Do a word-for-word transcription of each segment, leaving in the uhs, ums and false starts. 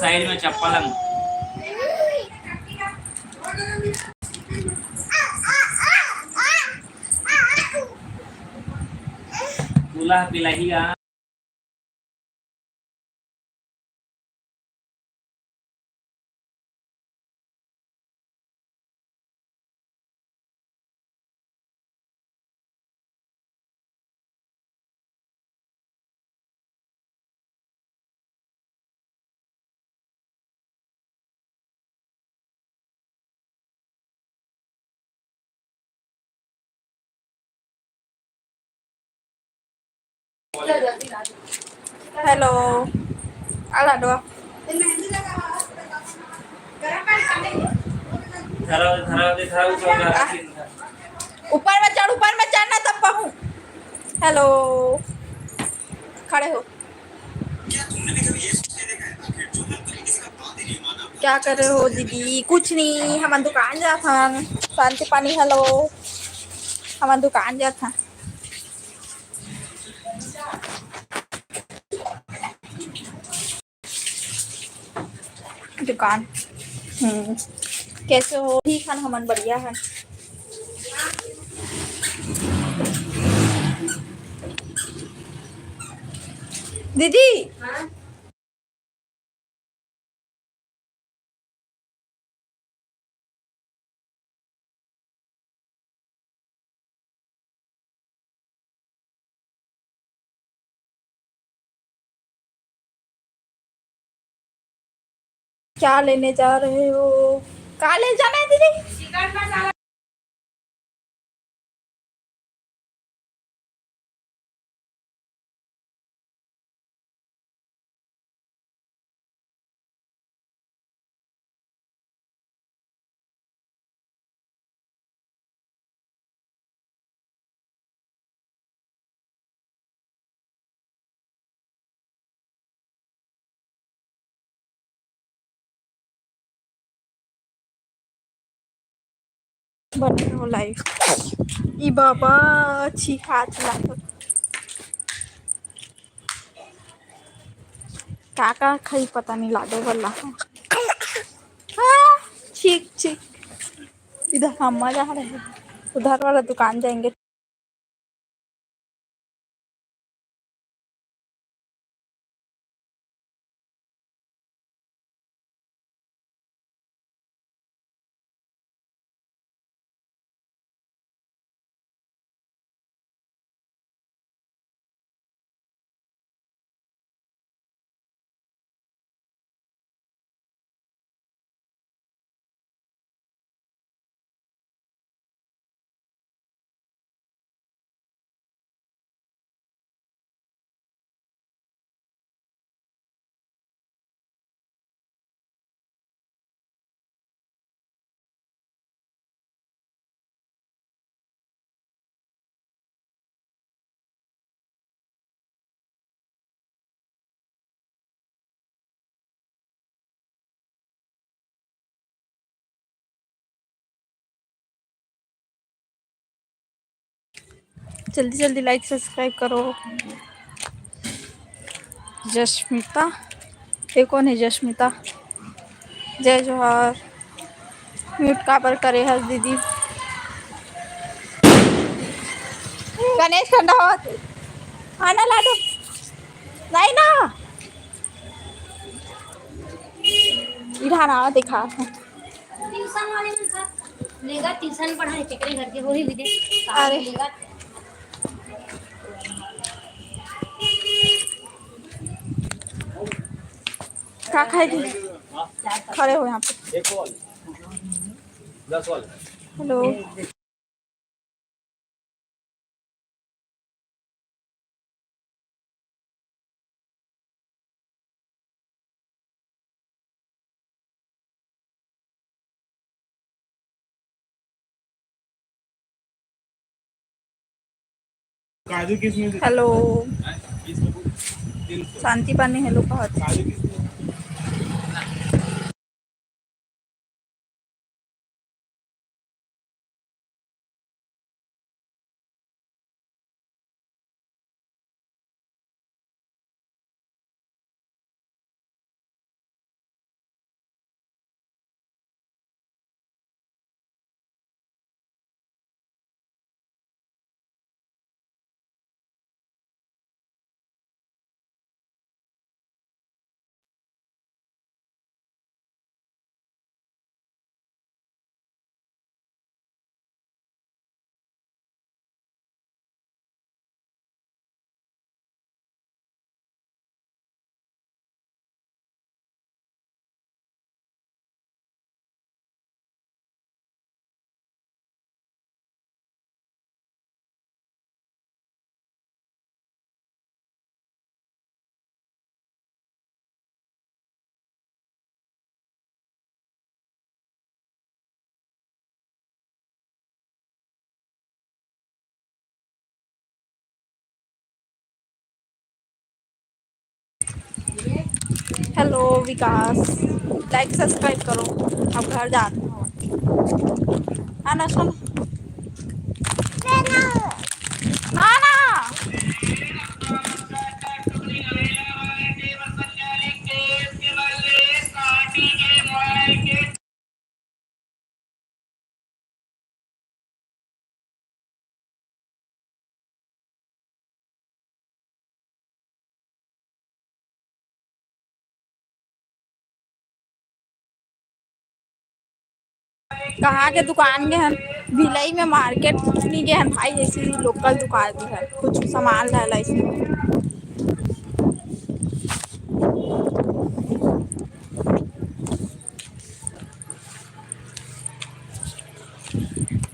Side में चप्पल है। दूल्हा पिलाही आ। हेलो, आ लाडो। धरा, धरा, धरा, ऊपर में चढ़, ऊपर में चढ़ ना, तब पहूँ। हेलो, खड़े हो। क्या कर रहे हो दीदी? कुछ नहीं, हमन दुकान जात हन। शांति पानी, हेलो, हमन दुकान जात हन। दुकान। हम्म, कैसे हो? ठीक हन, हमन बढ़िया हन। दीदी, क्या लेने जा रहे हो? का ले जाना है दीदी? बने हो लाइफ। ई बाबा, छी खा, छी लागत। का का खाई पता नहीं, लाडो वाला। हाँ, ठीक, ठीक। इधर हम जा रहे हैं, उधर वाला दुकान जाएंगे। जल्दी जल्दी लाइक सब्सक्राइब करो। जस्मिता, ये कौन है जस्मिता? जय जोहार। म्यूट काबर करे हस दीदी? गणेश ठंडा होत। हाँ ना लाडो? नहीं ना। इधर आओ, दिखा। ट्यूशन वाले में था। लेगा ट्यूशन पढ़ाई, केकरे घर के, वही विदेश। अरे। लेगा। का खाए थे? खड़े हो यहाँ पे। एक कॉल। दस वाला। हेलो। काजू किशमिश। हेलो। तीन सौ। शांति पानी हेलो कहत। काजू किशमिश। हेलो विकास, लाइक सब्सक्राइब करो। अब घर जात हँव। हाँ ना, सुन। हाँ ना। कहाँ के दुकान गे हन? भिलाई में मार्केट नहीं गे हन भाई, ऐसी लोकल दुकान गे हन, कुछ सामान लाए ला ऐसी।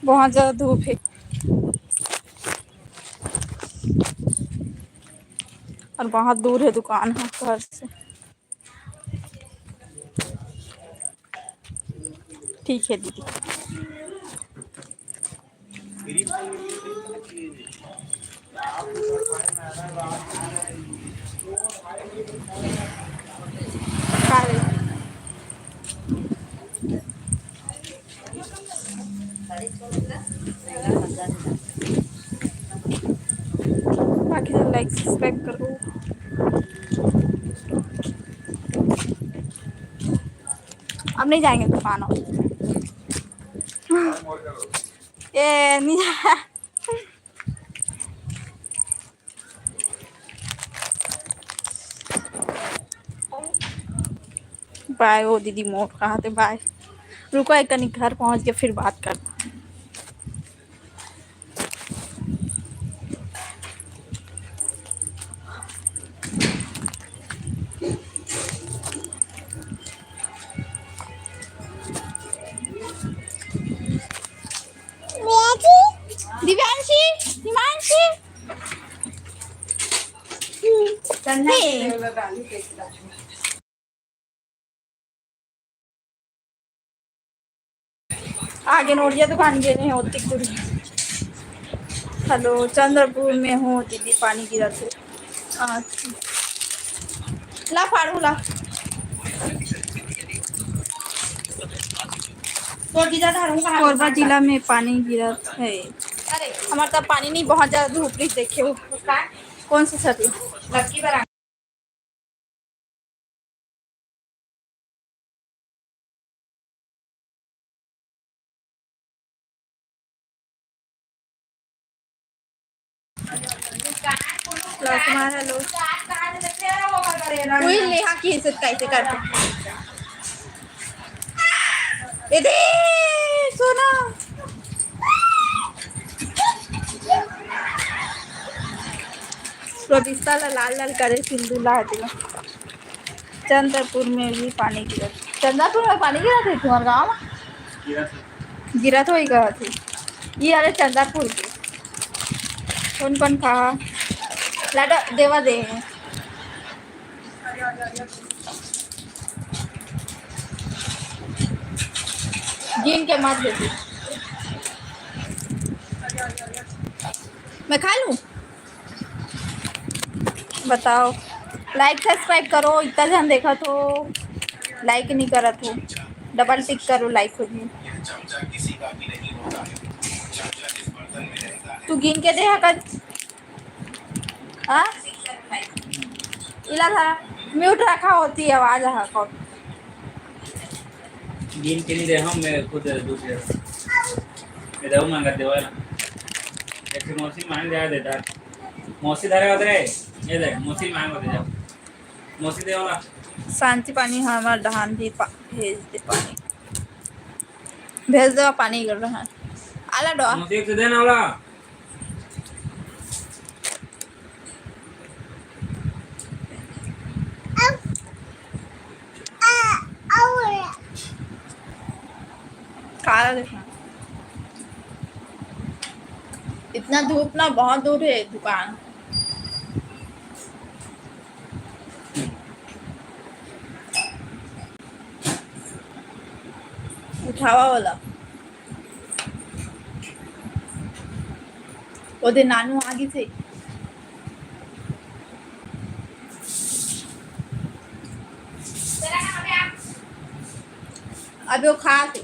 बहुत ज्यादा धूप है और बहुत दूर है दुकान ह घर से। ठीक है दीदी। का रे? बाकी तो लाइक सब्सक्राइब करो। अब नहीं जाएंगे दुकान। ए नहीं जा। बाय ओ दीदी मोर, कहाँ थे बाय। रुको, एक कनी घर पहुँच के फिर बात करते। दिव्यांशी, हिमांशी। आगे नोड़िया दुकान गेने होती कुड़ी। हेलो, चंद्रपुर में हो दीदी, पानी गिरा थे। अच्छा। ला फाड़ू ला। कोरबा जिला में पानी गिरत है। अरे, हमारे तो पानी नहीं, बहुत ज्यादा धूप रही, देखे हो। कौन सा छतरी? लक्की बरा। कैसे करते? ए दे, सोना। प्रविष्ता ला लाल लाल करे सिंदूर ला हटिया। चंद्रपुर में भी पानी गिरत। चंद्रपुर में पानी गिरत है तुम्हारे गाँव में? गिरत है। गिरत होई कहत है। ये अरे चंद्रपुर के। कौन कौन कहा? लाडो देवा दे। गिन के मत दे। मैं खा लूँ? बताओ, लाइक सब्सक्राइब करो, इतना झन देखत हो, लाइक नहीं करत हो, डबल टिक करो, लाइक हो जी। तू गिन के दे हकत, हाँ? इला था, म्यूट रखा होती आवाज हा कौन? गिन के नहीं दे हम, मैं खुद दूध दे रहा हूँ। ये दऊ मांगा देवा ना। एक ठो मौसी मांग जाए देता। मौसी धरे होते रे। ये देख, मौसी मांग होते जाओ। मौसी दे वाला। शांति पानी हमार डहान भी पा-, भेज दे पानी। भेज दे पानी कर रहा है। आला डो। मौसी एक से देना वाला। काला देखना। इतना धूप ना, बहुत दूर है दुकान। उठावा वाला। ओदे नानू आ गिस हे। अभी वो खा के।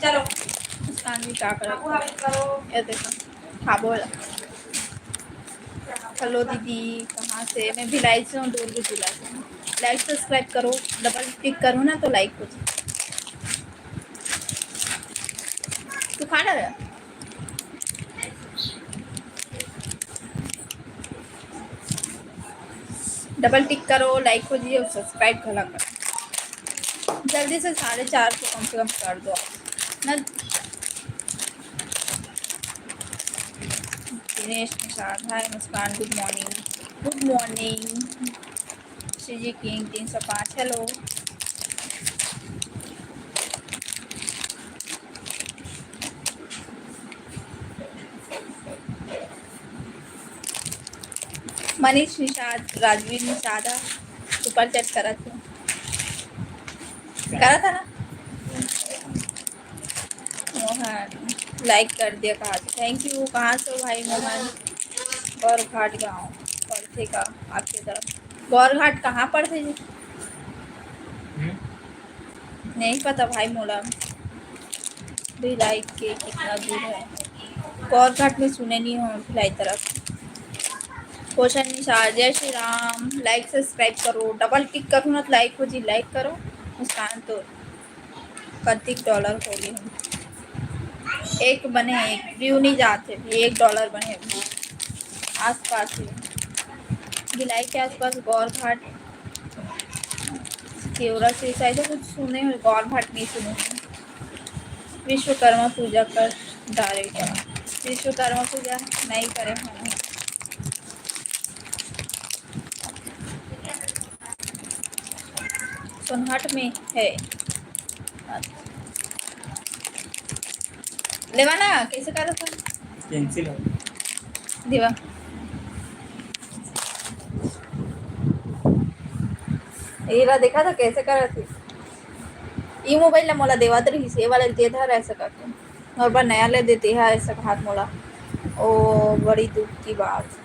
चलो। मुस्कान भी का करत हे? ये देखो, खाबो ला। हेलो दीदी, कहाँ से? मैं भिलाई से हूँ, दुर्ग जिला से हूँ। Like subscribe करो, double click करो ना तो like हो जाए। तू खा ना रहा? Double click करो, like हो जाए और subscribe घला करो। जल्दी से साढ़े चार सौ कम से कम कर दो ना। Dinesh Nishad, hi Muskan, good morning। Good morning। Shri ji king तीन सौ पाँच, हेलो। मनीष निषाद, राजवीर निषाद ह, super chat करत हे। करत हे ना? मोहन, like कर दिया कहा से। Thank you। कहाँ से हो भाई मोहन? गौरघाट गाँव पड़थे का आपके तरफ? गौरघाट कहाँ पड़थे जी? हम्म? नहीं पता भाई मोला। भिलाई के कितना दूर है? गौरघाट में सुने नहीं हो भिलाई तरफ। क्वेश्चन निषाद, जय श्री राम। Like subscribe करो, double click करो ना तो like हो जी, like करो। मुस्कान तो कतिक डॉलर हो गए हैं? एक बने, एक व्यू नहीं जाते, एक डॉलर बने हैं। आसपास ही, भिलाई के आसपास गौरघाट, केवरा से शायद कुछ सुने हो, गौरघाट नहीं सुने हो। विश्वकर्मा पूजा कर डारे का? विश्वकर्मा पूजा नहीं करे हम। सोनहट में है। लेवा ना, कैसे करत हन? पेंसिल है। देवा। ये ला देखा था कैसे करत हे? ई मोबाइल ला मोला देवत रहिस, ये वाला दे धर ऐसा करके। मोर बर नया ले देते है ऐसा हाथ मोला। ओ, बड़ी दुख की बात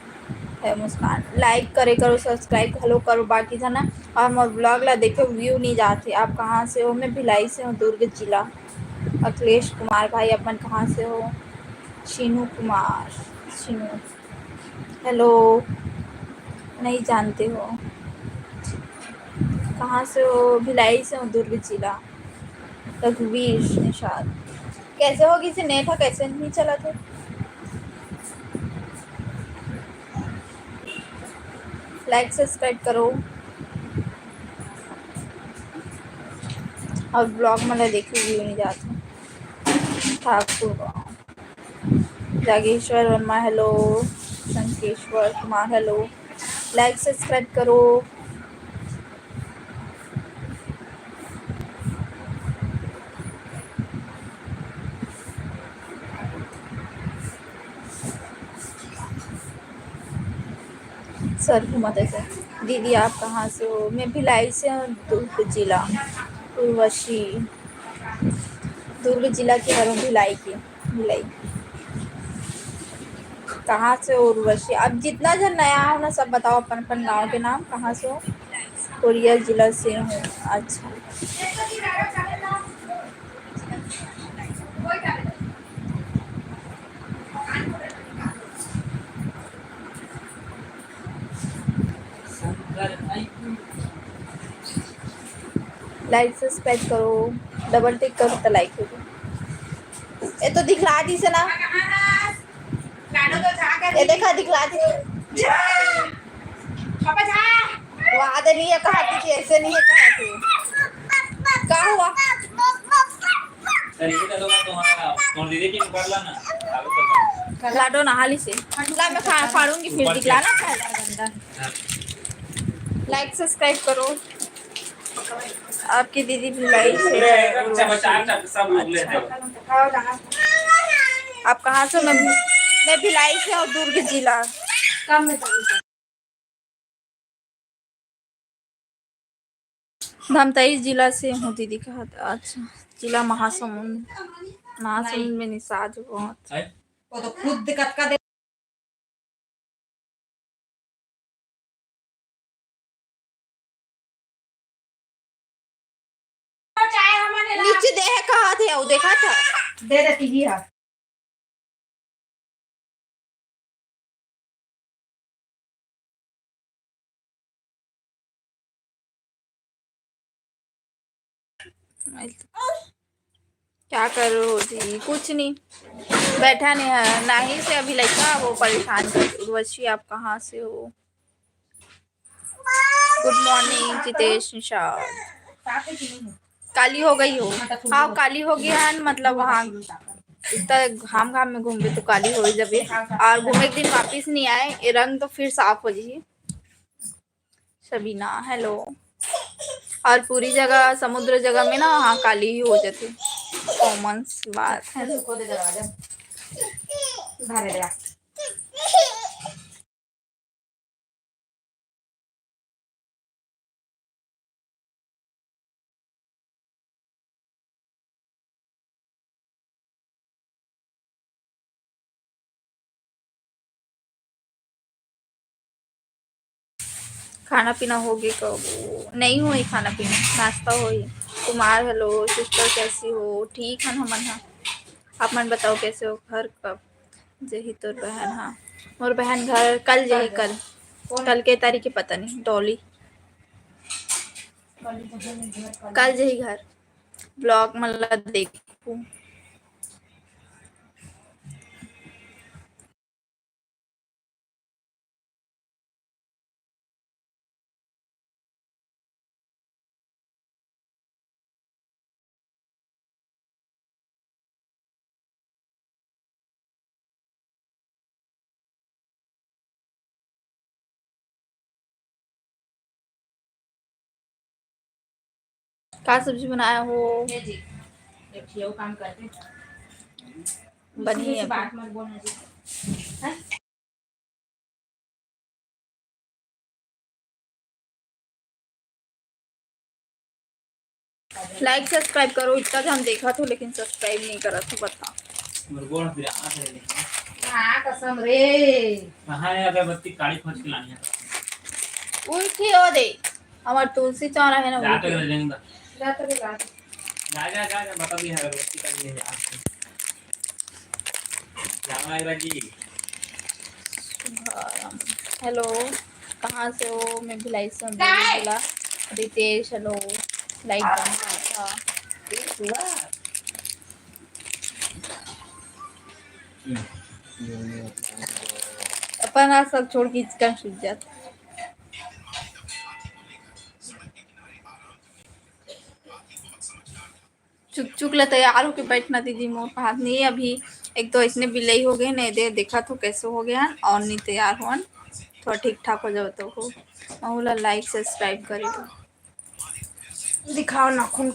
है मुस्कान। Like करे करो, subscribe घलो करो, बाकी झन ना। और मोर vlog ला देखो, व्यू नहीं जाते। आप कहाँ से हो? मैं भिलाई से हूँ, दुर्ग जिला। अखिलेश कुमार भाई, अपन कहाँ से हो? शीनू कुमार, शीनू, हेलो, नहीं जानते हो? कहाँ से हो? भिलाई से हूँ, दुर्ग जिला। रघुवीर निषाद, कैसे हो? किसी नेट है, कैसे नहीं चला थे? Like subscribe करो और vlog में देखिए, व्यू नहीं जाते। Thakur, Jageshwar Verma, hello. Shankeshwar Kumar, hello. Like subscribe करो। सर घूमत ऐसे। दीदी, आप कहाँ से हो? मैं भिलाई से हूँ, दुर्ग जिला। उर्वशी, दुर्ग जिला की हूँ, भिलाई की। भिलाई। कहाँ से हो उर्वशी? अब जितना जन नया हो ना, सब बताओ अपन अपन गांव के नाम, कहाँ से हो? कोरिया जिला से हूँ। अच्छा। Like subscribe करो, double click करो तो like हो जाए। ये तो दिखला दी से ना। ये देखा, दिखला दी। वहाँ दे नहीं है, कहा थी कि ऐसे नहीं है, कहा थी। क्या हुआ? सर, ये तो तुम्हारा, तुम्हारी दीदी की कर ला ना। लाडो नहा ली से। ला, मैं फा-, फाड़ूंगी फिर, दिखला ना पहले। Like subscribe करो। आपकी दीदी भिलाई से है। अच्छा। आप कहाँ से? मैं, मैं भिलाई से हूँ, दुर्ग जिला। धमतरी जिला से हूँ दीदी, कहा था। अच्छा, जिला महासमुंद, महासमुंद में निषाद बहुत। वो तो खुद कतका दे नीचे दे हे, कहा थे, वो देखा था। दे दे, टीवी है। क्या कर रहे हो जी? कुछ नहीं, बैठा नहीं है, नहीं से अभी लड़का वो परेशान कर। उर्वशी, आप कहाँ से हो? गुड मॉर्निंग जितेश निषाद। काली हो गई हो? हाँ, काली हो गई है, मतलब वहाँ इतना घाम घाम में घूमबे तो काली हो ही जबे, और घूमे के दिन वापिस नहीं आए, ये रंग तो फिर साफ हो जाही। शबीना, हेलो। और पूरी जगह, समुद्र जगह में ना, हाँ, काली ही हो जाती, कॉमन सी बात है। खाना पीना हो गया कब? नहीं हुई खाना पीना, नाश्ता हुई। कुमार, हेलो सिस्टर, कैसी हो? ठीक है हमन हा, आप मन बताओ कैसे हो? घर कब जही तोर बहन? हाँ, मोर बहन घर कल जही, कल, कल के तारीख के पता नहीं। डॉली कल जही घर, ब्लॉग मन ला देखू। का सब्जी बनाया हो? ये जी, एक ठिया काम करते। बनी है बात मत बोलना जी। हैं? लाइक सब्सक्राइब करो, इतना झन देखा थो लेकिन सब्सक्राइब नहीं करा थो, बता। मेरे गोड़ पिरात है लेकिन। हाँ, कसम रे। कहाँ है अगरबत्ती? काड़ी खोज के लानी है। उल्टी हो दे, हमार तुलसी चौरा है ना, जा तो उल्टी। ले लेंगे। जा तो ले ला। जा, जा, जा, जा, बता भी है, अगरबत्ती का भी है, जा। राम राम जी। हेलो, कहाँ से हो? मैं भिलाई से हूँ, बोला। रितेश, हेलो। लाइक बन रहा था। ठीक हुआ। अपन आज सब छोड़ के इसका सूझ जाता। चुक चुक ले तैयार होके बैठना दीदी, मोर पास नहीं अभी। एक तो इसने बिलई हो गए, नहीं दे देखा तो कैसे हो गया, और नहीं तैयार होन, थोड़ा ठीक ठाक हो जाओ तो हो। महू ला लाइक सब्सक्राइब करे। दिखाओ नाखून,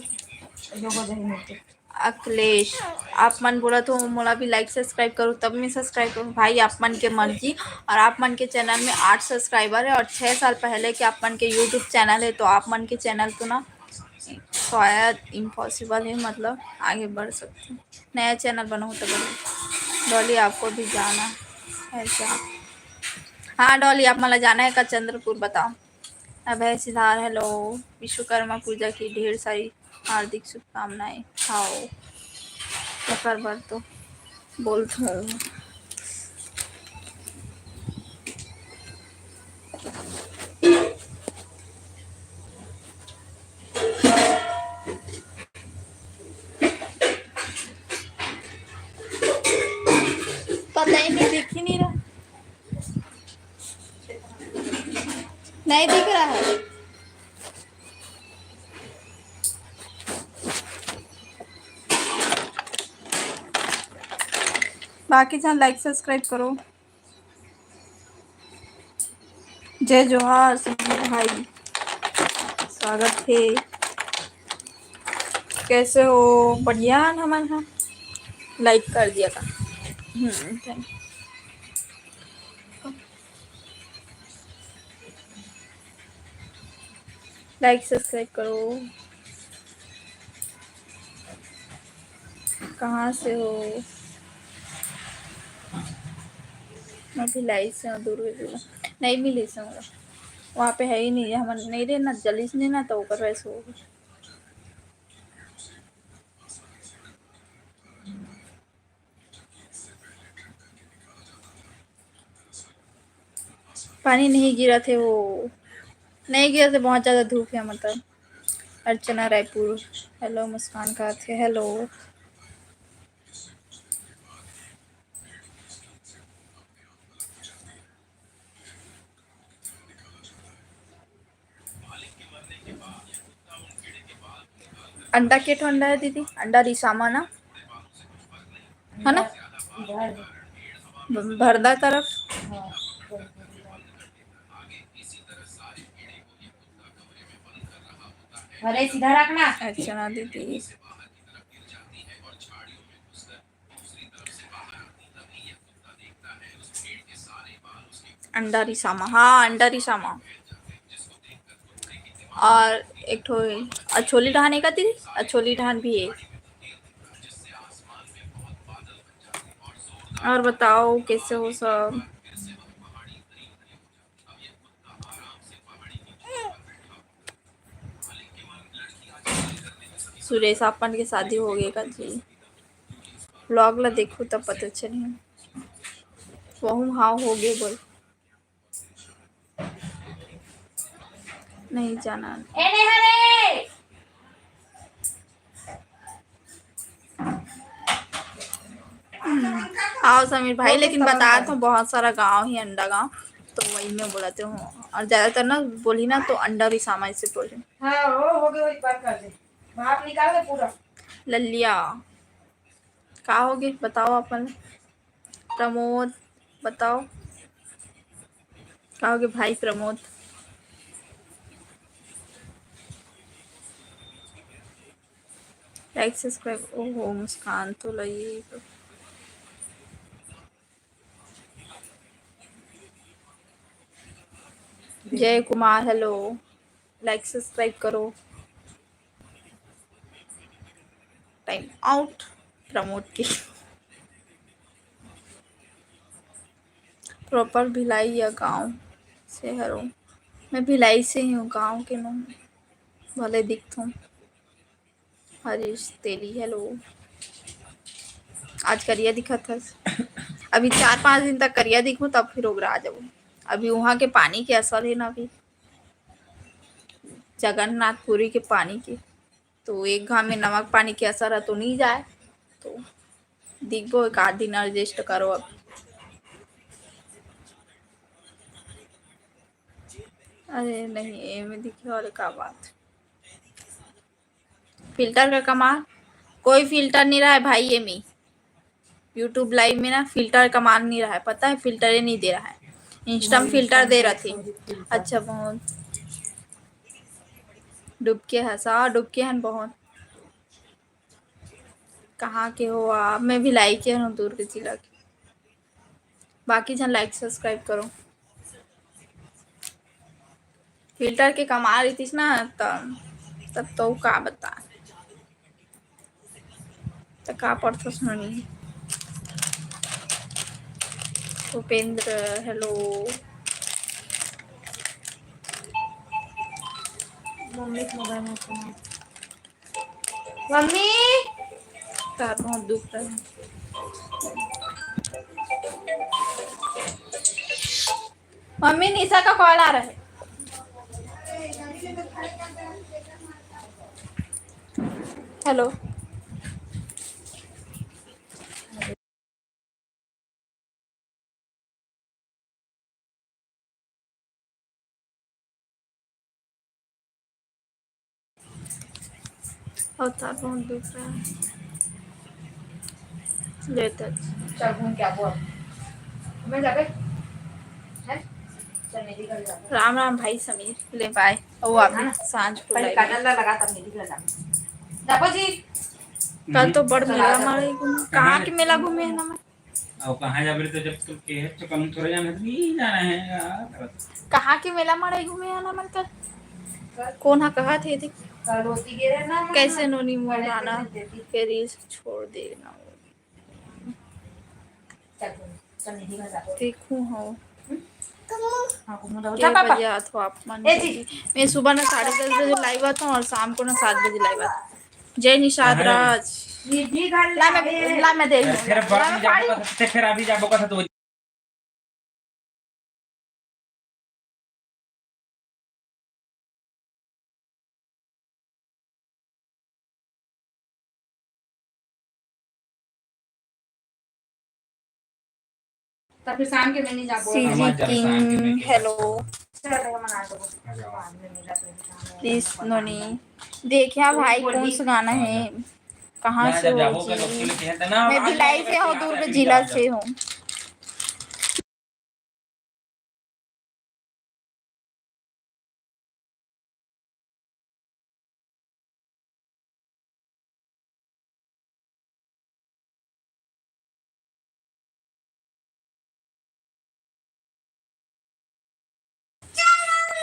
जो हो जाए मोर के। अखिलेश, आप मन बोला तो मोला भी लाइक सब्सक्राइब करो, तब मैं सब्सक्राइब करूँ। भाई, आप मन के मर्जी, और आप मन के चैनल में आठ सब्सक्राइबर है और छः साल पहले के आप मन के यूट्यूब चैनल है, तो आप मन के चैनल तो ना शायद इम्पॉसिबल है, मतलब आगे बढ़ सकते हैं। नया चैनल बनाओ तो बढ़िया। डॉली, आपको भी जाना है क्या? हाँ डॉली, आप मन ला जाना है का चंद्रपुर? बताओ। अभय सिधार, हेलो। विश्वकर्मा पूजा की ढेर सारी हार्दिक शुभकामनाएं। हाओ, ओकर बर तो बोलथों। पता ही नहीं, दिख ही नहीं रहा। नहीं दिख रहा है। बाकी झन लाइक सब्सक्राइब करो। जय जोहार सुनील भाई, स्वागत है। कैसे हो? बढ़िया न हमन ह। लाइक कर दिया था। हम्म, thank you। Like subscribe करो। कहाँ से हो? मैं भिलाई से हूँ, दुर्ग जिला। नहीं मिली से हूँ, वहाँ पे है ही नहीं, हम नहीं रहना, जल्दी से नहीं ना, तो ऊपर वैसे हो। पानी नहीं गिरा थे वो, नहीं गिरा थे, बहुत ज़्यादा धूप है, मतलब। अर्चना रायपुर, हेलो। मुस्कान का थे, हेलो। अंडा के ठो अंडा है दीदी, अंडा रिसामा ना, है ना? भरदा तरफ। अरे सीधा रखना। अर्चना दीदी। अंडा रिसामा, हाँ, अंडा रिसामा। और एक ठो अछोली डहान एक आती, अछोली डहान भी है। और बताओ, कैसे हो सब? सुरेश अपन के शादी हो गए का जी? Vlog ला देखो तब पता चली। वहू हाव हो गए बोल। नहीं जाना। ए नेहा रे। हम्म, आओ समीर भाई, लेकिन बता तो बहुत सारा गांव ही अंडा गांव, तो वही में बोलते हो। और ज्यादातर ना बोली ना तो अंडा रिसामा इसे बोले। हाँ, वो हो गए, एक बार कर दे। भाप निकाल दे पूरा। लल्लिया, का हो गए बताओ अपन। प्रमोद, बताओ, का हो गए भाई प्रमोद? Like subscribe। ओहो, मुस्कान तो लई। जय कुमार, हेलो। Like subscribe करो। Time out प्रमोद के। Proper भिलाई या गांव से हरो? मैं भिलाई से ही हूँ, गांव के नहीं, भले दिखथों। हरीश तेली, हेलो। आज करिया दिखत हस। अभी चार पांच दिन तक करिया दिखूं, तब फिर ओगरा जाबो। अभी वहां के पानी के असर है ना, अभी जगन्नाथपुरी के पानी के, तो एक घाम में नमक पानी के असर है तो नहीं जाए, तो दिखबो, एक आध दिन adjust करो अब। अरे नहीं, ये में दिखे वाले का बात। Filter का कमाल, कोई filter नहीं रहा है भाई, ये में YouTube live में ना filter कमाल नहीं रहा है, पता है, filter ही नहीं दे रहा है। Insta में filter दे रहा थी। अच्छा, बहुत डुबके हंसा, डुबके हन बहुत। कहाँ के हो आप? मैं भिलाई के हूँ, दुर्ग जिला के। बाकी झन like subscribe करो। Filter के कमाल रहितिस ना, त, तब तो का बता, त का पढ़थस नोनी? उपेंद्र, हेलो। मम्मी के मोबाइल में फोन। मम्मी, पैर बहुत दुख रहा है। मम्मी, निशा का कॉल आ रहा है। हेलो। अवतार बहुत दुख रहा है। लेते हैं। चल घूम के आबो अब। मैं जाबे? हैं? चल मेरी घर जाबो। राम राम भाई समीर, ले बाय। ओ अभी हाँ। सांझ को पहले लाइव में। काजल ला लगा, तब मेरी घर जाबे। जाबो जी। कल तो बड़ चला मेला जाबो। मारे घूमे। कहाँ कहाँ के मेला घूमे है ना मैं? अब कहाँ जाबे तो जब तुम के है तो कम थोड़ा जाना है, तो नहीं जाना है यार। कहाँ के मेला माड़े घूमे आना मन कर? कोन हा कहा थे, थे? कैसे नोनी मोर गाना के रील्स छोड़ देना। देखू हो। के बजे आत हो आप मन? मैं सुबह ना साढ़े दस बजे लाइव आता हूँ और शाम को ना सात बजे लाइव आता हूँ। जय निषाद राज। ला मैं, ला मैं दे दूँ। फिर बाद में जाबो का, फिर अभी जाबो का तो तब फिर शाम के मैं नहीं जाबो। CG king, hello. प्लीज नोनी, देखिया भाई, कौन सा गाना है, कहाँ से हो जी? मैं भिलाई से हूँ, दुर्ग जिला से हूँ।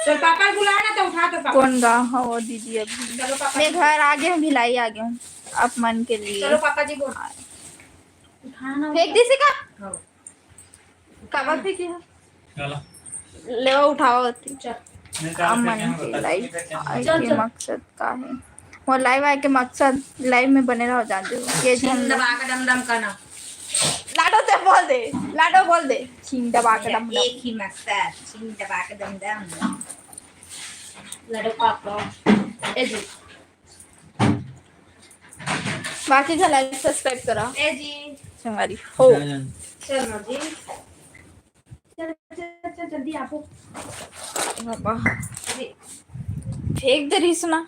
चल पापा बुला ना तो उठा तो पापा। कौन गा? हाँ, वो दीदी अभी। चलो पापा। मैं घर आ गया हूँ, भिलाई आ गया हूँ आप मन के लिए। चलो पापा जी को उठाना। फेंक दी का? हाँ। काबर फेंकी है? चलो। लेवा उठाओ होती। चल। आप मन के लाइव आए के मकसद का है? वो लाइव आए के मकसद, लाइव में बने रहो, जान दो। ये झंडा दबा के डम डम करना। लाडो से बोल दे, लाडो बोल दे। छिन दबा के डम डम। एक ही मकसद, छिन दबा के डम डम। लाडो पापा। ए जी। बाकी का लाइक सब्सक्राइब करा। ए जी। संगवारी हो। चल ना जी। चल, चल, चल, जल्दी आपो। बाबा। अरे। फेंक दे रही सुना।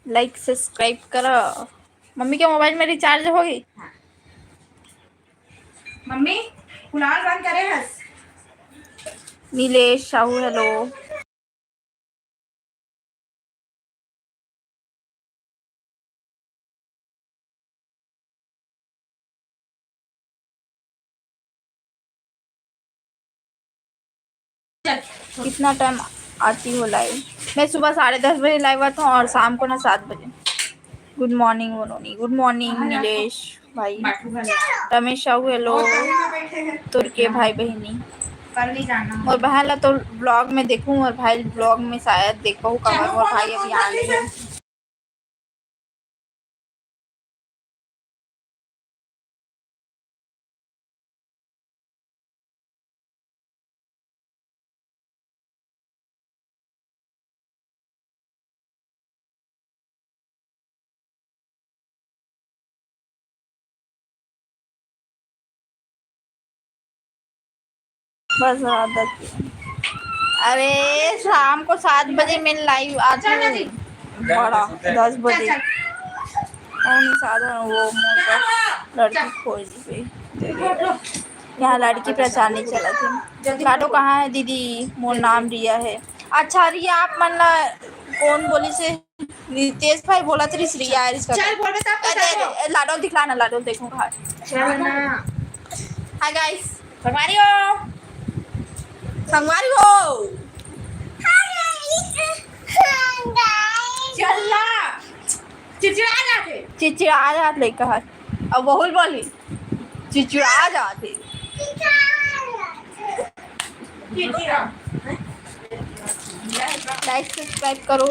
लाइक सब्सक्राइब करा। मम्मी के मोबाइल में रिचार्ज होगी? हाँ। मम्मी, कुणाल बंद करे हस। नीलेश साहू, हेलो। कितना टाइम आती हो लाइव? मैं सुबह साढ़े दस बजे लाइव आता हूँ और शाम को ना सात बजे। गुड मॉर्निंग वनोनी, गुड मॉर्निंग नीलेश भाई। रमेश साहू, हेलो। तुर्के भाई बहिनी। मोर बहन ला तो ब्लॉग में देखूं, मोर भाई ब्लॉग में शायद देख पाहू, काबर मोर भाई अभी आ नहीं है। बस आदत। अरे, शाम को सात बजे में लाइव आती हूँ। बड़ा, दस बजे। कौन साधन वो मोर लड़की खोज पे। यहाँ लड़की प्रचार नहीं चला थी। लाडो कहाँ है दीदी? मोर नाम रिया है। अच्छा रिया, आप मन ला कौन बोली से? रितेश भाई बोला तेरी श्री आयरिश का। चल, बोलबे तब तो अरे, चल। अरे, लाडो दिखला ना, लाडो देखो घर। चल ना। हाय गाइस, संगवारी हो। संगवारी हो। चल ना। चिचिड़ा जाथे। चिचिड़ा जाथे लइका ह। अब बहुल बोली। चिचिड़ा जाथे। लाइक सब्सक्राइब करो।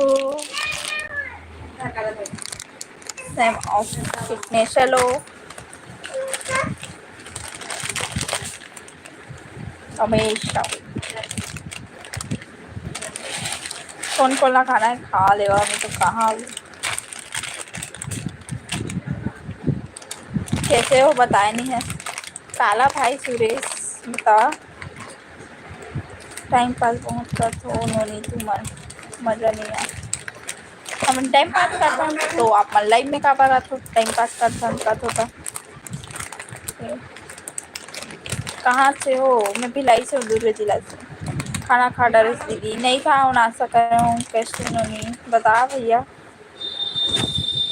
Time of fitness, चलो। हमेशा। कौन कौन ला खाना है, खा लेवा, मैं तो कहाँ हूँ। कैसे हो, बताए नहीं है। काला भाई सुरेश, बता। टाइम पास बहुत करत हो नोनी तुमन, मजा नहीं आए। हमन टाइम पास करथन, तो आप मन लाइव में काबर आथो? टाइम पास करथन, करथो त। कहाँ से हो? मैं भिलाई से हूँ, दुर्ग जिला से। खाना खा डरे दीदी? नहीं खाया हूँ, नाश्ता करे हूँ। कैसे नोनी? बता भैया।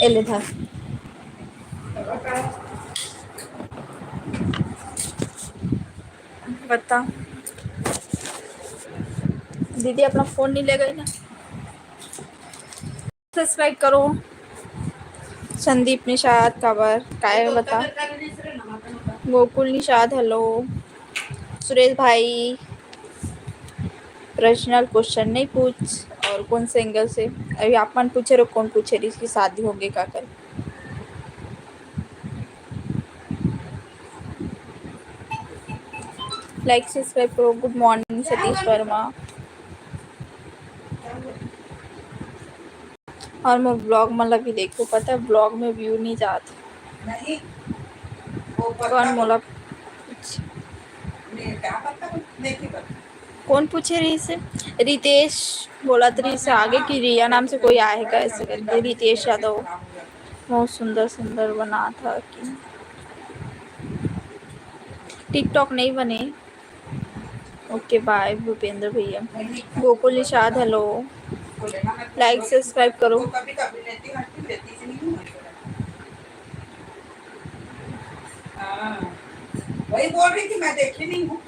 ए ले धर। बता। दीदी अपना फोन नहीं ले गई ना। सब्सक्राइब करो। संदीप निषाद काबर काय बता, गोकुल निषाद, हेलो। सुरेश भाई, पर्सनल क्वेश्चन नहीं पूछ। और कौन से एंगल से? अभी आप मन पूछे रहो कौन पूछे रही इसकी शादी होंगे का कर। लाइक सब्सक्राइब करो। गुड मॉर्निंग सतीश वर्मा। और मोर ब्लॉग मन ला भी देखो, पता है ब्लॉग में व्यू नहीं जात। नहीं, वो पता कौन नहीं। मोला नहीं, क्या पता, नहीं पता। कौन पूछे रही से? रितेश बोलत रही से आगे कि रिया नाम से कोई आए है का ऐसे करके, रितेश यादव। बहुत सुंदर सुंदर बना था कि टिकटॉक नहीं बने। ओके बाय भूपेंद्र भैया। गोकुल निषाद हेलो। लाइक सब्सक्राइब करो। हाँ, वही बोल रही थी, मैं देखी नहीं हूँ।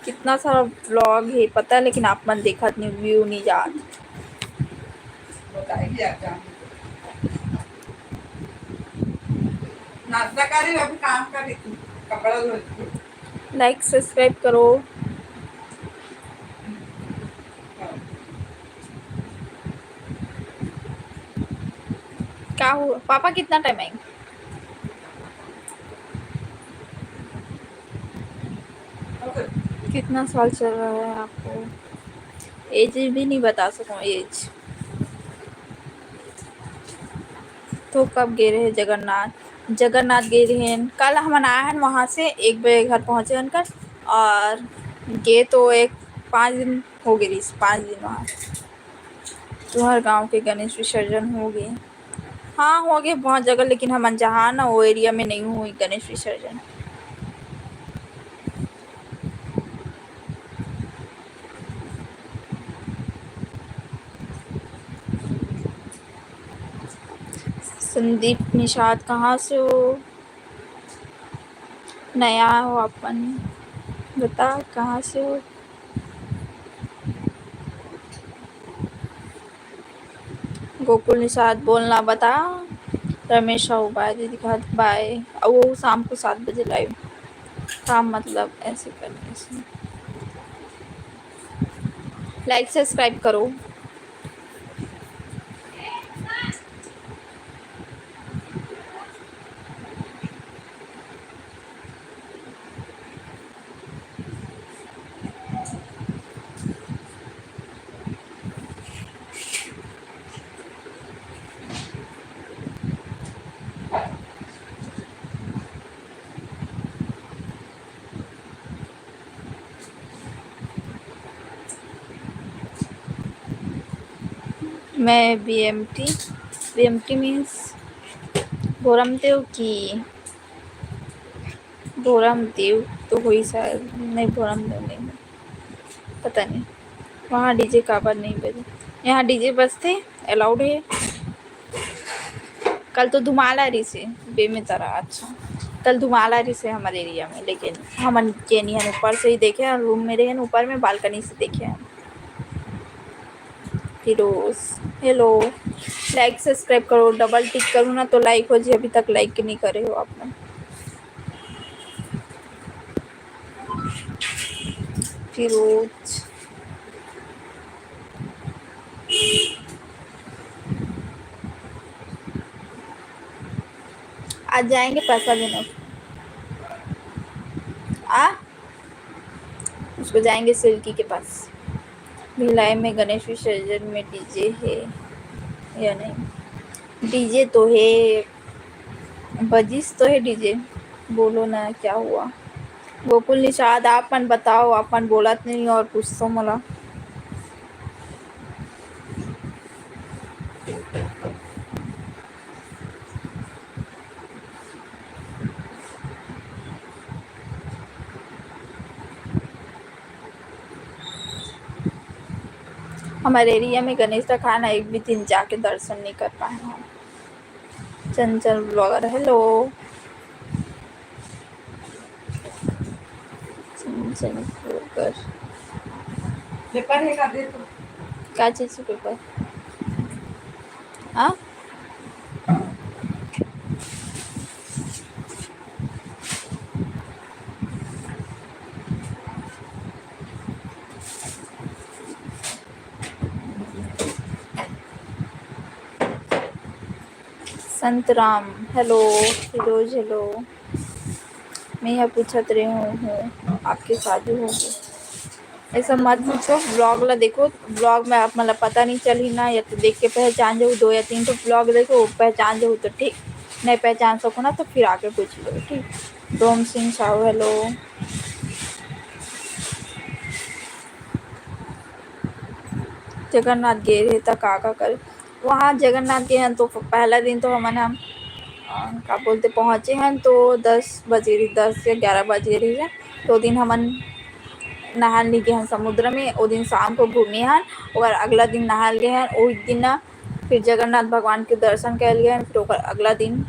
कितना सारा ब्लॉग है पता है, लेकिन आप मन देखत नहीं, व्यू नहीं जात। बताएगी आप जान। नाश्ता कर रही हूँ, अभी काम कर रही थी, कपड़ा धो रही थी। लाइक सब्सक्राइब करो। क्या हुआ पापा, कितना टाइम आएंगे? कितना साल चल रहा है आपको? एज भी नहीं बता सकूँ, एज। तो कब गए रहे जगन्नाथ? जगन्नाथ गए रहे, कल हमन आए हैं वहाँ से, एक बजे घर पहुँचे उनकर। और गए तो एक पाँच दिन हो गए रही, पाँच दिन वहाँ। तुम्हारे गांव के गणेश विसर्जन हो गए? हाँ, हो गए बहुत जगह, लेकिन हमन जहाँ ना वो एरिया में नहीं हुई गणेश विसर्जन। संदीप निषाद, कहाँ से हो? नया हो अपन, बता कहाँ से हो? गोकुल निषाद बोलना बता। रमेश साहू, बाय दीदी, बाय। अब वो शाम को सात बजे लाइव। काम मतलब ऐसे करने से। लाइक सब्सक्राइब करो। मैं बीएमटी, बीएमटी मीन्स भोरमदेव की, भोरमदेव तो होई शायद, नहीं भोरमदेव नहीं, पता नहीं वहाँ डीजे काबर नहीं बजे। यहाँ डीजे बजते, अलाउड है। कल तो धुमाला रही से बेमे तरह, अच्छा कल धुमाला रही से हमारे एरिया में, लेकिन हमन के नहीं है, ऊपर से ही देखे हैं, रूम में रहे हैं, ऊपर में बालकनी से देखे हैं। फिरोज हेलो, लाइक सब्सक्राइब करो, डबल टिक करो ना तो लाइक हो जी, अभी तक लाइक नहीं करे हो आप लोग। फिरोज आज जाएंगे पैसा देने आ, उसको जाएंगे सिल्की के पास। भिलाई में गणेश विसर्जन में डीजे है या नहीं? डीजे तो है, बजिस तो है डीजे। बोलो ना क्या हुआ? गोकुल निषाद, आप मन बताओ, आप मन बोलत नहीं और पूछतो मोला। हमारे एरिया में गणेश रखाना एक भी दिन जाके दर्शन नहीं कर पाए हैं। चंचल ब्लॉगर हेलो। चलो, ओकर पेपर हे का, दे तो। का चीज के पेपर? हाँ? संतराम, hello। फिरोज, hello। मैं यह पूछत रहे हूँ, आपके शादी हो गई? ऐसा मत पूछो, vlog ला देखो, vlog में आप, मतलब, पता नहीं चलही ना, या तो देख के पहचान जाहू, दो या तीन ठो vlog देखो, पहचान जाहू तो ठीक, नहीं पहचान सको ना तो फिर आके पूछ लो, ठीक। डोम सिंह साहू, hello। जगन्नाथ गे रहे त का का करे? वहाँ जगन्नाथ गे हन तो पहला दिन तो हमन ह, अ, का बोलते, पहुँचे हन तो दस बजे रही, दस या ग्यारह बजे रही है। तो दिन हमन नहान नहीं गे हन समुद्र में, ओ दिन शाम को घूमे हन, ओकर अगला दिन नहान गे हन। ओही दिन ना फिर जगन्नाथ भगवान के दर्शन कर लिए हन। फिर ओकर अगला दिन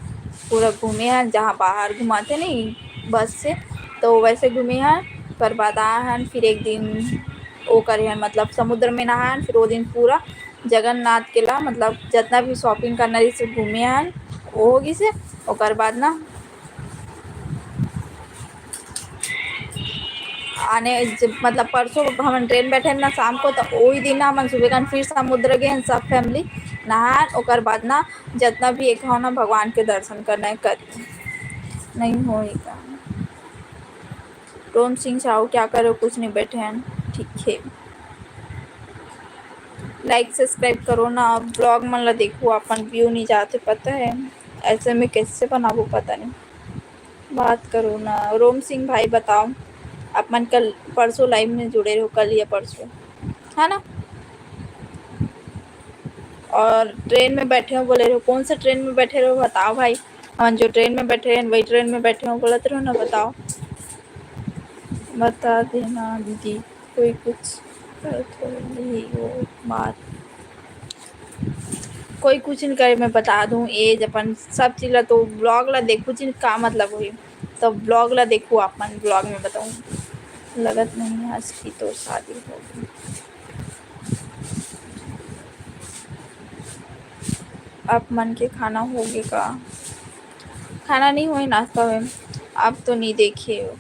पूरा घूमे हन, जहाँ बाहर घुमाते नहीं बस से, तो वैसे घूमे हन। ओकर बाद आए हन, फिर एक दिन वो करे हन, मतलब समुद्र में नहाए हन। फिर वो दिन पूरा जगन्नाथ के ला, मतलब जितना भी shopping करना रही, सब घूमे हन, वो हो गई से। ओकर बाद ना आने जब, मतलब परसों हमन ट्रेन बैठे ना शाम को, तो वही दिन ना हमन सुबह कन फिर समुद्र गए हन, सब family नहाए। ओकर बाद ना जितना भी एक हो ना भगवान के दर्शन करना है, कर नहीं होएगा। रोम सिंह साहू, क्या करो, कुछ नहीं, बैठे हैं, ठीक है। Like subscribe करो ना, vlog मन ला देखो, अपन view नहीं जाते, पता है, ऐसे में कैसे बनाबो, पता नहीं। बात करो ना, रोम सिंह भाई बताओ, आप मन कल परसों live में जुड़े रहो, कल या परसों, है ना? और ट्रेन में बैठे हो बोले रहो, कौन सा ट्रेन में बैठे रहो बताओ भाई। हम जो ट्रेन में बैठे हैं वही ट्रेन में बैठे हो बोलत रहो ना, बताओ, बता देना दीदी। कोई कुछ करत हो नहीं वो बात, कोई कुछ नहीं करे, मैं बता दूँ, ये अपन सब चीज ला तो vlog ला देखू जी, का मतलब हुई, तो vlog ला देखू, अपन vlog में बताऊँ। लगत नहीं आज की तो शादी होगी। आप मन के खाना होगे का? खाना नहीं होए, नाश्ता होए। आप तो नहीं देखे हो।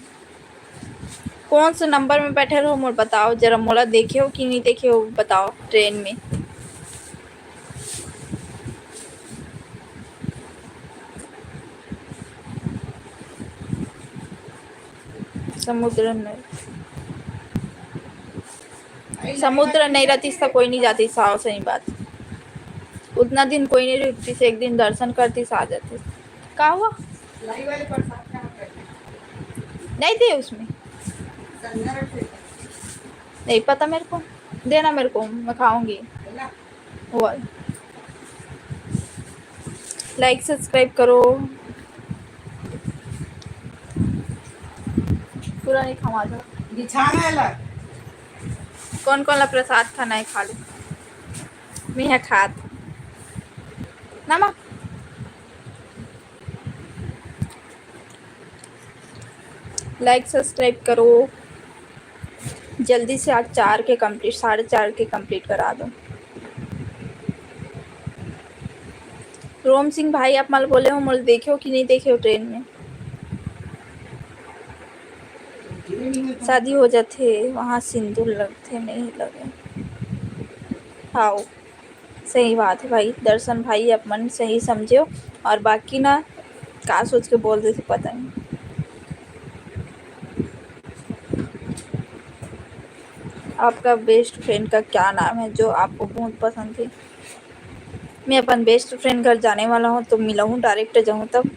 कौन से नंबर में बैठे रहो मोर बताओ जरा, मोला देखे हो कि नहीं देखे हो बताओ ट्रेन में। समुद्र नहीं, समुद्र नहीं रहतीस त कोई नहीं जातीस, साव सही बात। उतना दिन कोई नहीं रुकतीस, एक दिन दर्शन करतीस, आ जातीस। का हुआ? नहीं थे उसमें, नहीं पता मेरे को, देना मेरे को, मैं खाऊंगी। वो like subscribe करो। पूरा नहीं खवा दो। बिछाना है ला। कौन कौन ला प्रसाद खाना है, खा लो। मैं यहाँ खात ना माँ। Like subscribe करो। जल्दी से आज चार के complete, साढ़े चार के complete करा दो। रोम सिंह भाई, आप मल बोले हो, मोल देखे हो कि नहीं देखे हो ट्रेन में? शादी हो जाथे, वहाँ सिंदूर लगथे, नहीं लगे। हाँ, सही बात है भाई, दर्शन भाई, आप मन सही समझे हो। और बाकी ना, का सोच के बोल देथे, पता नहीं। आपका best friend का क्या नाम है जो आपको बहुत पसंद है? मैं अपन best friend घर जाने वाला हूँ, तो मिला हूँ, direct जाऊँ तब।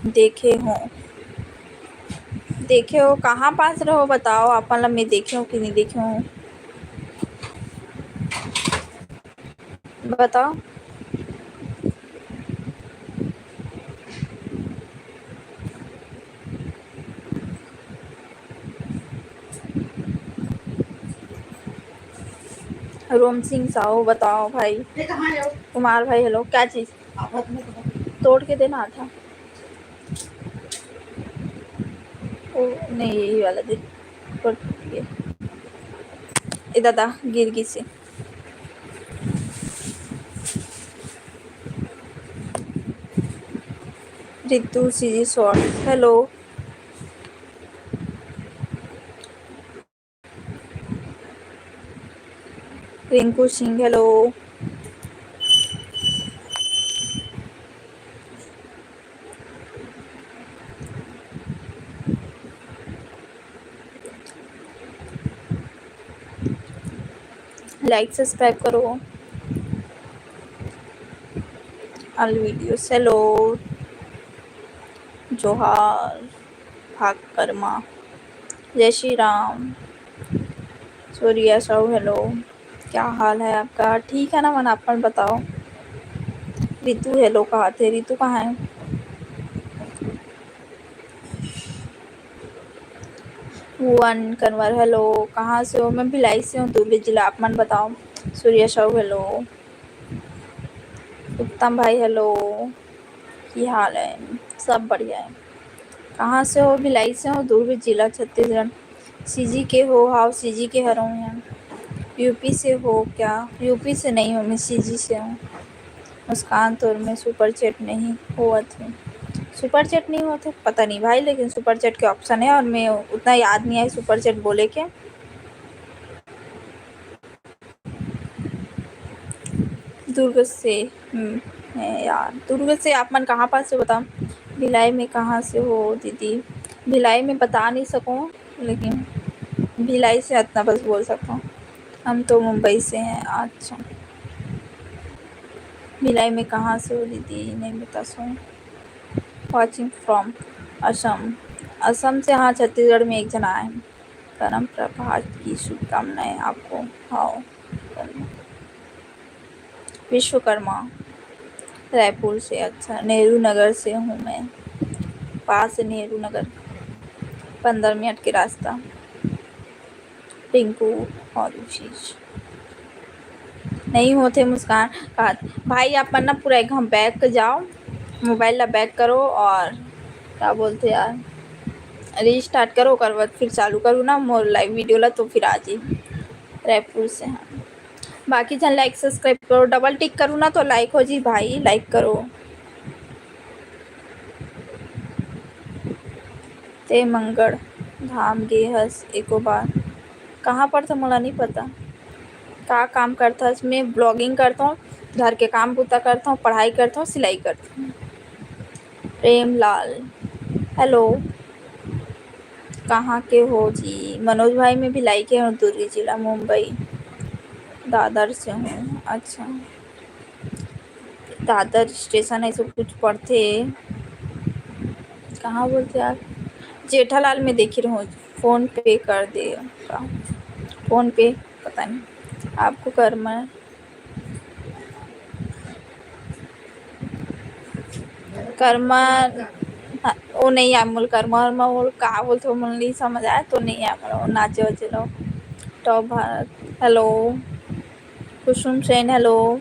देखे हो, देखे हो, कहाँ पास रहो बताओ, अपन ला मैं देखे हो कि नहीं देखे हो बताओ। रोम सिंह साहू बताओ भाई। ये कहाँ है वो? कुमार भाई, hello, क्या चीज? तोड़ के देना था। ओ, नहीं, यही वाला दे। ए दादा, गिर गिसे। रितु CG short, hello। Rinku Singh, hello। Like subscribe करो। All videos, hello। जोहार, भाग कर्मा, जय श्री राम, सूर्या साहू, hello। क्या हाल है आपका? ठीक है ना मन, अपन बताओ। रितु hello कहा थे, रितु कहाँ है? भुवन कंवर, hello, कहाँ से हो? मैं भिलाई से हूँ, दुर्ग जिला। आप मन बताओ। सूर्या साहू, hello। उत्तम भाई, hello, की हाल है? सब बढ़िया है। कहाँ से हो? भिलाई से हूँ, दुर्ग जिला, छत्तीसगढ़। सीजी के हो? हाव, सीजी के हरव। यूपी से हो क्या? यूपी से नहीं हूँ, मैं सीजी से हूँ। मुस्कान, तोर में super chat नहीं होवत हे। Super chat नहीं होते, पता नहीं भाई, लेकिन super chat के option है और मैं उतना याद नहीं आए super chat बोले के। दुर्ग से, हम्म, है यार, दुर्ग से आप मन कहाँ पास से बताओ? भिलाई में कहाँ से हो दीदी? भिलाई में बता नहीं सकूँ, लेकिन भिलाई से इतना बस बोल सकता हूँ, हम तो मुंबई से हैं। अच्छा, भिलाई में कहाँ से हो दीदी? नहीं बता सकूँ। Watching from Assam. असम से, हाँ, छत्तीसगढ़ में एक जना आए हैं। करम प्रभात की शुभकामनाएं आपको। हाँ, विश्वकर्मा, रायपुर से। अच्छा, नेहरू नगर से हूँ मैं, पास है नेहरू नगर, पंद्रह मिनट के रास्ता। रिंकू और विशेष नहीं होते मुस्कान। कहा, भाई, आप मन ना पूरा एक घंटा back जाओ, mobile ला back करो और क्या बोलते यार, restart करो, ओकर बाद फिर चालू करूँ ना मोर live video ला, तो फिर आ जी। रायपुर से, हाँ। बाकी जन like subscribe करो, double tick करूँ ना तो like हो जी भाई, like करो। ते मंगल धाम गे हस एको बार? कहाँ पर था, मोला नहीं पता। का काम करथस? मैं blogging करता हूँ, घर के काम बूता करता हूँ, पढ़ाई करता हूँ, सिलाई करता हूँ। प्रेमलाल, hello, कहाँ के हो जी? मनोज भाई, मैं भिलाई के हूँ, दुर्ग जिला, मुंबई, दादर से हूँ। अच्छा, दादर स्टेशन ऐसे कुछ पड़थे, कहाँ बोलते यार, जेठालाल में देखी रहूँ, फोन पे कर दे का, फोन पे, पता नहीं, आपको करना है। कर्मा, हाँ, वो नहीं आए मोला, कर्मा वर्मा, वो का बोलथे, वो मोला नहीं समझ आए, तो नहीं आए मोला, वो नाचे वाचे लो। Top Bharat, hello। Kusum Sen, hello।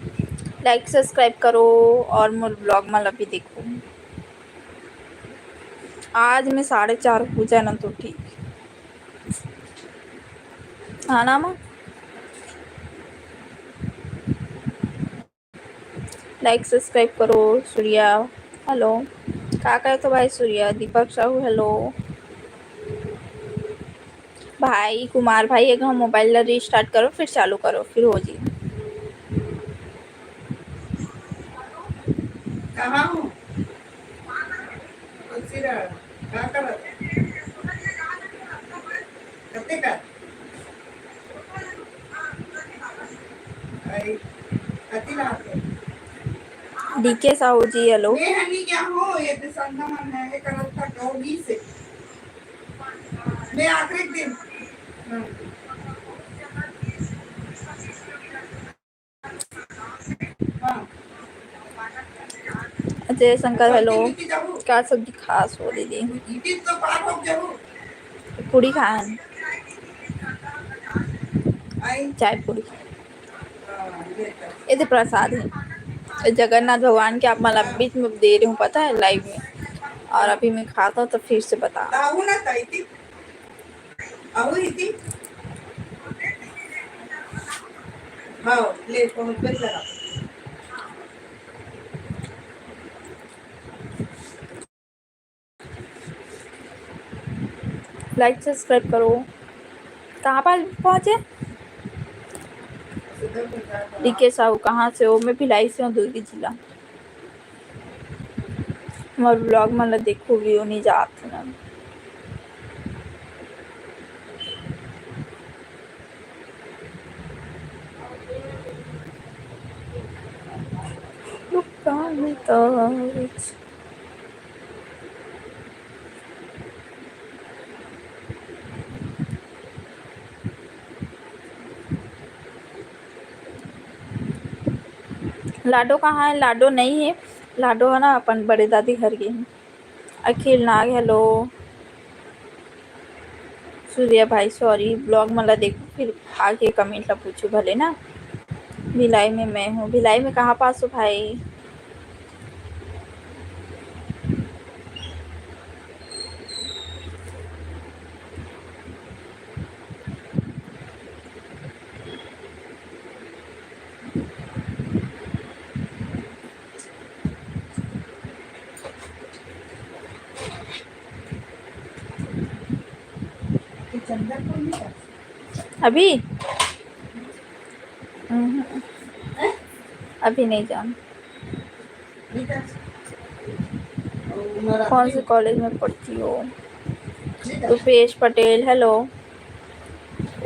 Like subscribe करो और मोर blog मन ला भी देखो। आज मैं साढ़े चार पूजा ना तो ठीक। हाँ ना माँ? Like subscribe करो सूर्या। Hello, का करे तो भाई सूर्या? दीपक साहू, hello। भाई कुमार भाई, एक हम mobile ला restart करो, फिर चालू करो, फिर हो जी। कहाँ हूँ? कौन सी रहा? का करत? कते का? आई, कति रात है? डीके साहू जी, hello। मैं हनी क्या हो? ये तो संगमन है, ये करत का डॉगी से। मैं आखिरी दिन। हाँ। अजय शंकर, hello। का सब्जी खास हो दीदी? पूड़ी खाए हन। चाय पूड़ी। ये तो प्रसाद है, जगन्नाथ भगवान के आप मन ला बीच में दे रही हूँ, पता है, live में। और अभी मैं खाता हूँ तो फिर से बता। आहू ना ताई थी, आहू ही थी। हाँ, ले, पहुँच गई लगा। Like subscribe करो। कहाँ पर पहुँचे? डीके साहू, कहाँ से हो? मैं भिलाई से हूँ, दुर्ग जिला। हमारे vlog मन ला देखो, view नहीं जात ना। लाडो कहाँ है? लाडो नहीं है, लाडो है ना अपन बड़े दादी घर गे हे। अखिल नाग, hello। सूर्या भाई, sorry, vlog मन ला देखो, फिर आके comment ला पूछो भले ना। भिलाई में मैं हूँ। भिलाई में कहाँ पास हो भाई? अभी? हम्म, अभी नहीं जाऊँ। कौन से college में पढ़ती हो? रुपेश पटेल, hello।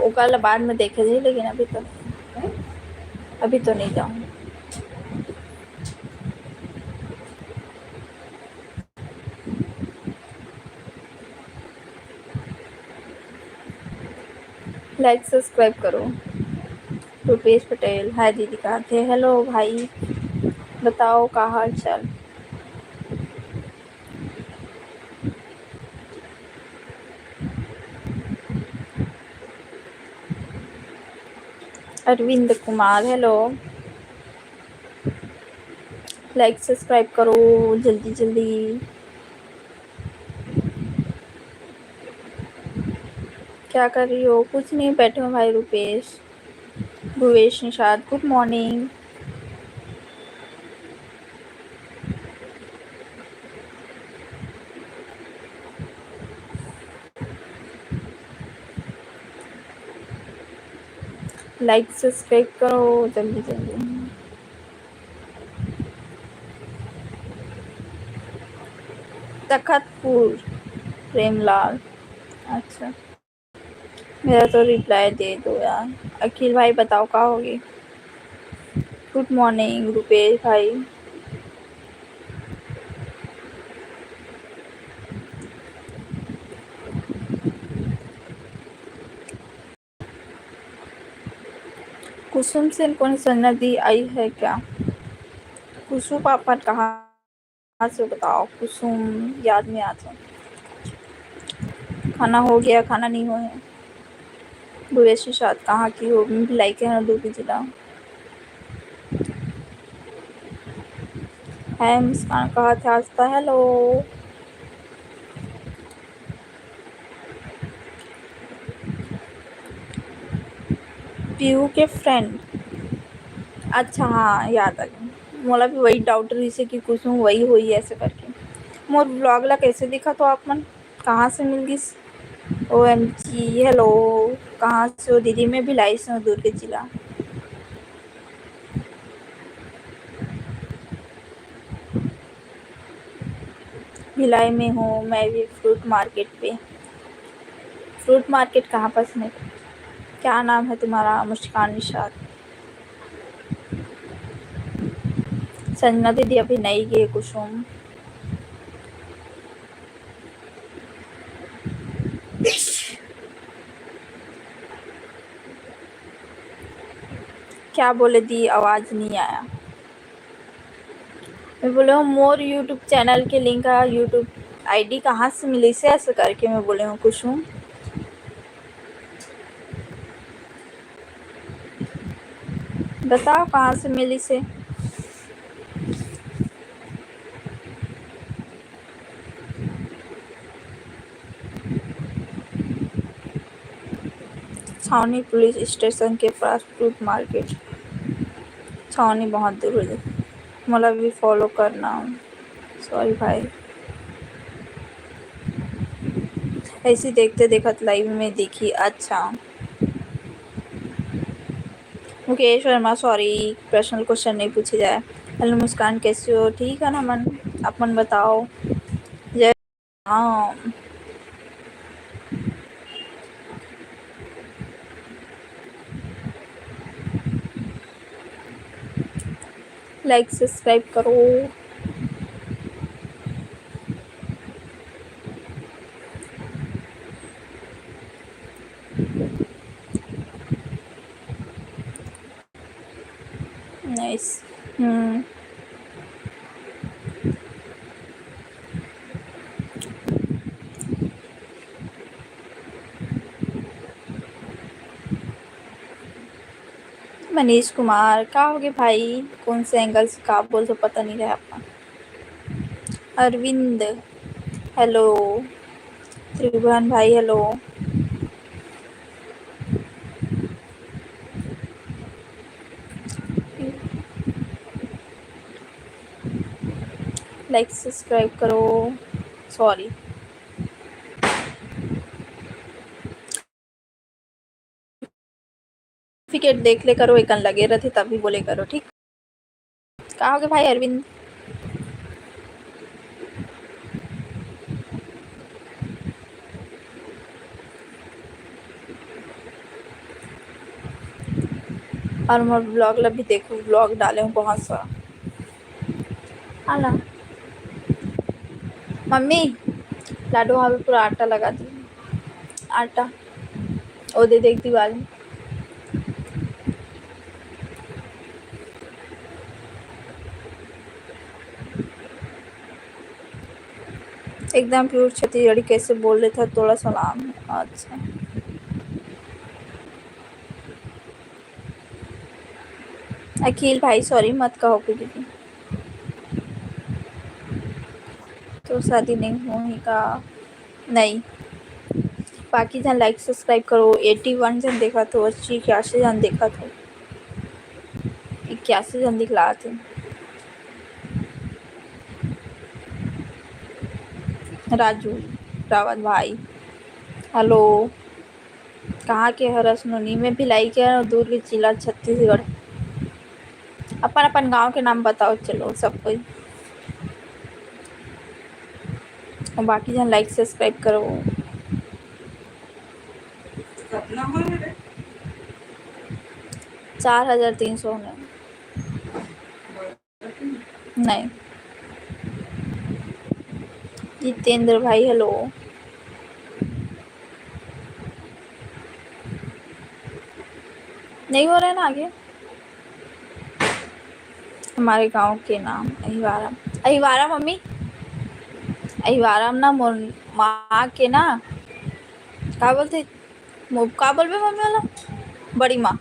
ओकर ला बाद में देखे जाही, लेकिन अभी तो, अभी तो नहीं जाऊँ। Like subscribe करो। रुपेश पटेल, हाय दीदी, कहाँ थे? Hello भाई, बताओ का हाल चाल? Arvind Kumar, hello। Like subscribe करो जल्दी जल्दी। क्या कर रही हो? कुछ नहीं, बैठे हो भाई Rupesh. Bhuvesh Nishad, good morning। Like subscribe करो जल्दी जल्दी। तखतपुर, प्रेमलाल, अच्छा। मेरा तो reply दे दो यार। अखिल भाई बताओ का होगे? Good morning रुपेश भाई। कुसुम सेन कौन संजना दी आई है क्या? कुसुम पापड़ कहाँ से बताओ, कुसुम याद में आ जाओ। खाना हो गया, खाना नहीं हुआ है। भुवेश निषाद कहाँ की हो? भिलाई के हैं, दुर्ग जिला। है मुस्कान कहा था आज तो, hello। पीयू के friend, अच्छा हाँ याद आ गया। मोला भी वही doubt रहिसे कि कुसुम वही होही ऐसे करके। मोर vlog ला कैसे दिखा तो आप मन, कहाँ से मिल गिस? O M G, hello, कहाँ से हो दीदी? मैं भिलाई से हूँ, दुर्ग जिला। भिलाई में हूँ मैं भी, fruit market पे। Fruit market कहाँ पास में? क्या नाम है तुम्हारा? मुस्कान निषाद। संजना दीदी अभी नहीं गए कुसुम। क्या बोले दी, आवाज नहीं आया। मैं बोले हूँ मोर YouTube channel के link है, YouTube ID कहाँ से मिलिसे ऐसे करके मैं बोले हूँ कुसुम। बताओ कहाँ से मिलिसे। छावनी पुलिस स्टेशन के पास फ्रूट मार्केट। छावनी बहुत दूर हो जाए, मोला भी फॉलो करना। सॉरी भाई, ऐसे देखते देखत लाइव में देखी। अच्छा Mukesh Verma, sorry, personal question नहीं पूछे जाए। हेलो मुस्कान, कैसे हो? ठीक है ना मन, आप मन बताओ। जय राम। लाइक सब्सक्राइब करो। नाइस। हम्म। मनीष कुमार, का होगे भाई? कौन से एंगल से का बोलथो, पता नहीं रहे आपका। अरविंद, हेलो। त्रिभुवन भाई, हेलो। लाइक सब्सक्राइब करो। सॉरी, सर्टिफिकेट देख ले करो, एकन लगे रथे तभी बोले करो, ठीक? का होगे भाई अरविंद? और मोर ब्लॉग ला भी देखो, ब्लॉग डाले हूँ बहुत सा। आला मम्मी, लाडो वहाँ पे पूरा आटा लगा दी, आटा, वो दे देख दीवार में। एकदम प्योर छत्तीसगढ़ी कैसे बोल लेथस, तोला सलाम। अच्छा अखिल भाई, सॉरी मत कहो दीदी। तो शादी नहीं हुई का? नहीं। बाकी जन लाइक सब्सक्राइब करो। एटी वन जन देखा तो, अस्सी इक्यासी जन देखा तो, इक्यासी जन दिखला थे। राजू रावत भाई, हेलो। कहाँ के हरस नोनी? मैं भिलाई के हूँ, दुर्ग जिला, छत्तीसगढ़। अपन अपन गांव के नाम बताओ, चलो सब कोई। और बाकी जन लाइक सब्सक्राइब करो। चार हजार तीन सौ होने। नहीं। जितेंद्र भाई, हेलो। नहीं हो रहा है ना आगे? हमारे गांव के नाम अहिवारा। अहिवारा मम्मी, अहिवारा ना मोर माँ के ना, का बोलते, मो-, का बोलबे मम्मी वाला? बड़ी माँ,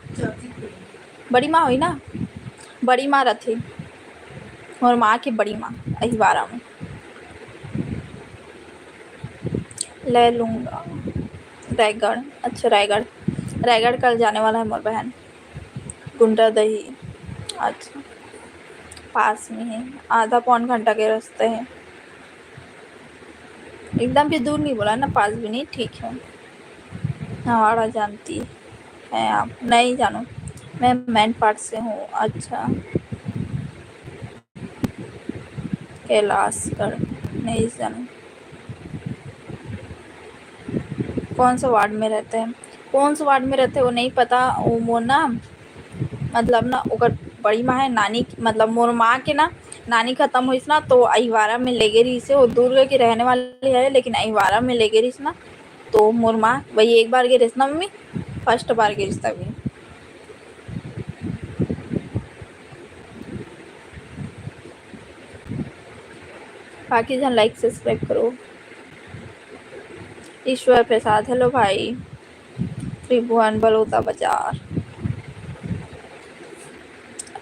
बड़ी माँ होई ना, बड़ी माँ रथे मोर माँ के, बड़ी माँ अहिवारा में। ले लूँगा। रायगढ़, अच्छा रायगढ़, रायगढ़ कल जाने वाला है मोर बहन। गुंडा दही, अच्छा पास में है, आधा पौन घंटा के रास्ता है। एकदम भी दूर नहीं बोला ना, पास भी नहीं, ठीक है। नवाड़ा जानती है आप? नहीं जानूँ, मैं मैनपाट से हूँ। अच्छा, कैलाशगढ़ नहीं जानूँ। कौन सा वार्ड में रहते हैं, कौन सा वार्ड में रहते हैं वो नहीं पता। वो मोर ना, मतलब ना, ओकर बड़ी माँ है, नानी, मतलब मोर माँ के ना नानी खत्म होइस ना, तो अहिवारा में लेगे रहिस हे। वो दुर्ग की रहने वाली है, लेकिन अहिवारा में लेगे रहिस ना, तो मोर माँ वही एक बार गे रहिस ना मम्मी, फर्स्ट बार गे रहिस तभी। बाकी जन लाइक सब्सक्राइब करो। ईश्वर प्रसाद, हेलो भाई। त्रिभुवन बलौदा बाजार।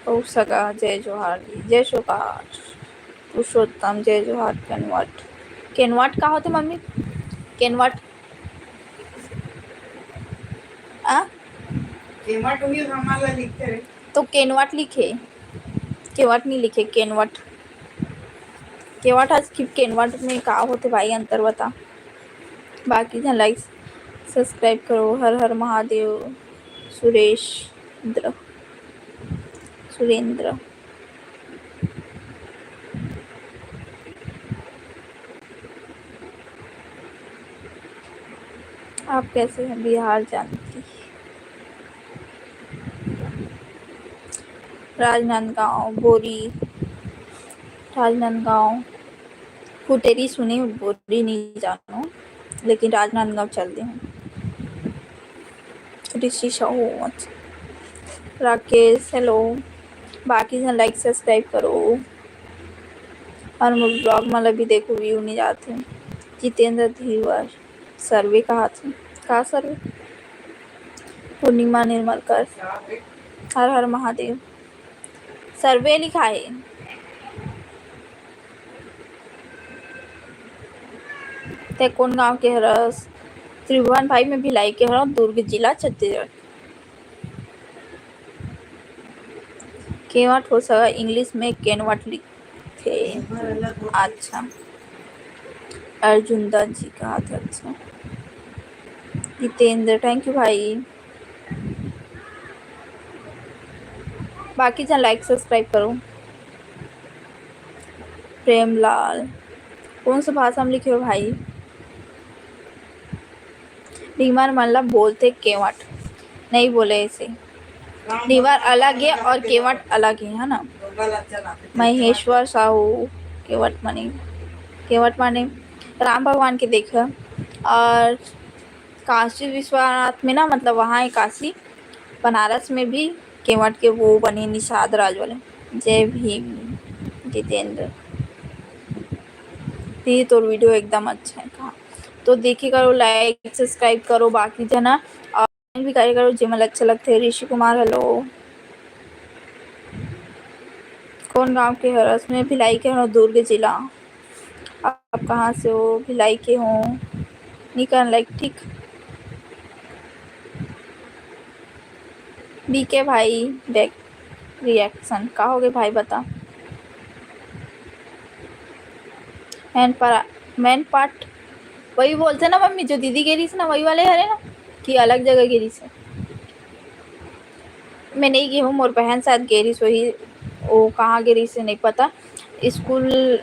ओ सगा, जय जोहार जी, जय जोहार। पुरुषोत्तम, जय जोहार। केनवट, केनवट का होथे मम्मी? केनवट, आ? केवट उही हमार ला लिखते रहे। तो केनवट लिखे, केवट नहीं लिखे, केनवट। केवट आज की केनवट में का होथे भाई, अंतर बता। बाकी झन like subscribe करो। हर हर महादेव। सुरेश इंद्र, सुरेंद्र। आप कैसे हैं? बिहार जानती। राजनांदगांव, बोरी, राजनांदगांव, कुटेरी सुने, बोरी नहीं जानो, लेकिन राजनांदगांव चल दे हूँ। ऋषि साहू, अच्छा। राकेश, hello। बाकी झन like subscribe करो। और मोर vlog मन ला भी देखो, view नहीं जाते। जितेंद्र धीवर, सर्वे कहा थे, का सर्वे? पूर्णिमा निर्मलकर, हर हर महादेव। सर्वे लिखा है। ते कौन गांव के हरस? त्रिभुवन भाई, मैं भिलाई के हरव, दुर्ग जिला, छत्तीसगढ़। केवट हो सका, English में केनवट लिखथे। अच्छा, अर्जुन दत्त जी का हाथ, अच्छा। जितेंद्र, thank you भाई। बाकी झन like subscribe करो। प्रेमलाल, कौन सा भाषा में लिखे हो भाई? डीमर मन ला बोलथे केवट, नहीं बोले ऐसे। डीमर अलग है और केवट अलग है, है ना? महेश्वर साहू, केवट माने, केवट माने राम भगवान के देख। और काशी विश्वनाथ में ना, मतलब वहाँ है काशी, बनारस में भी केवट के वो बने निषाद राज वाले। जय भीम जितेंद्र। दीदी, तोर video एकदम अच्छा है, कहा तो देखे करो, like subscribe करो बाकी झन, और भी करे करो जेमन अच्छा लगथे। ऋषि कुमार, hello। कौन गांव के हरस? मैं भिलाई के हूँ, दुर्ग जिला। आप कहाँ से हो? भिलाई के हूँ। नहीं करना like, ठीक। बीके भाई, back reaction का हो गए भाई, बता। मैन पर, मैन पाट वही बोलथे ना मम्मी, जो दीदी गे रहिस ना, वही वाले हरे ना, कि अलग जगह गे रहिस हे। मैं नहीं गे हूँ, मोर बहन शायद गे रहिस होही, वो कहाँ गे रहिस हे नहीं पता। स्कूल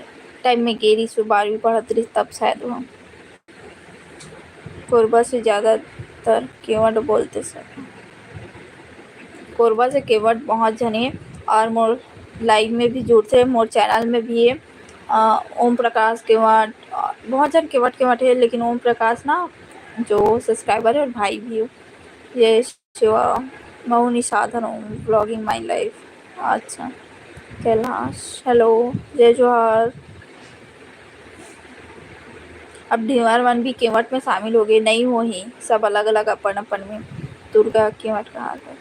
time में गे रहिस, वो बारहवीं पढ़त रहिस तब शायद वो। कोरबा से ज़्यादातर केवट बोलथे सर। कोरबा से केवट बहुत झन हे और मोर live में भी जुड़थे, मोर channel में भी हे। अ, ओम प्रकाश केवट, अ, बहुत झन केवट, केवट हे, लेकिन ओम प्रकाश ना जो subscriber हे और भाई भी हे। ये शिवा, महू निषाद हरव, vlogging my life। अच्छा, कैलाश, hello, जय जोहार। अब ढेंवर मन भी केवट में शामिल हो गए, नहीं होही, सब अलग-अलग अपन-अपन में। दुर्गा केवट कहा था।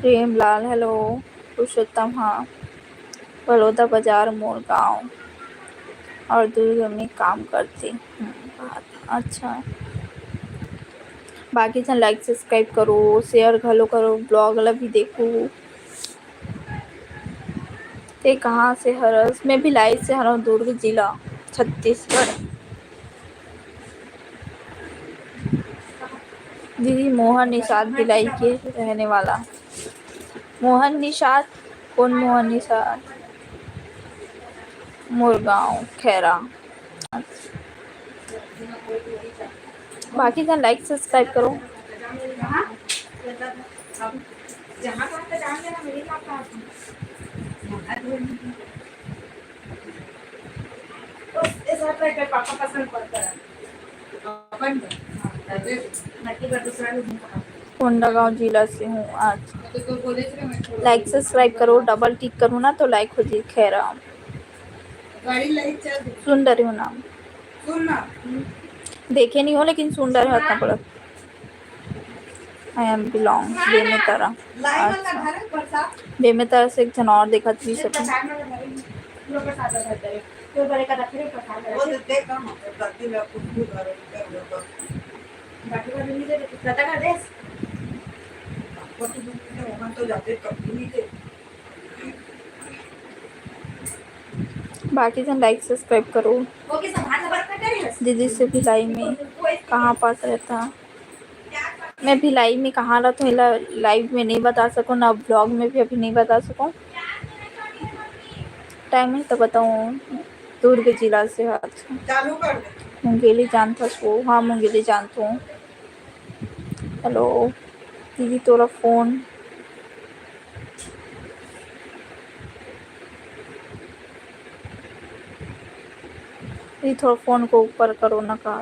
प्रेमलाल, hello। पुरुषोत्तम, हाँ, बलौदा बाजार मोर गांव और दुर्ग में काम करते। हम्म, बात, अच्छा। बाकी झन like subscribe करो, share घलो करो, vlog ला भी देखो। ते कहाँ से हरस? मैं भिलाई से हरव, दुर्ग जिला, छत्तीसगढ़। दीदी, मोहन निषाद भिलाई के रहने वाला। मोहन निषाद? कौन मोहन निषाद? मोर गांव खैरा। बाकी झन like subscribe करो। कोंडागांव जिला से हूँ। आज like subscribe करो, double tick करो ना तो like हो जी। खैरा, सुन डरे हो ना? देखे नहीं हो लेकिन सुन डरे हो इतना बड़ा। I am belong Bemetara. अच्छा, बेमेतरा से एक झन और देखत रहिस अपन। बाकी झन like subscribe करो। दीदी से भिलाई में कहाँ पास रहता? मैं भिलाई में कहाँ रहता हूँ, एला live में नहीं बता सकूँ, ना vlog में भी अभी नहीं बता सकूँ। Time है तो बताऊँ। दुर्ग जिला से। अच्छा, मुंगेली जानथस वो? हाँ, मुंगेली जानथों। Hello दीदी, तोला phone। दीदी, थोड़ा phone को ऊपर करो ना का।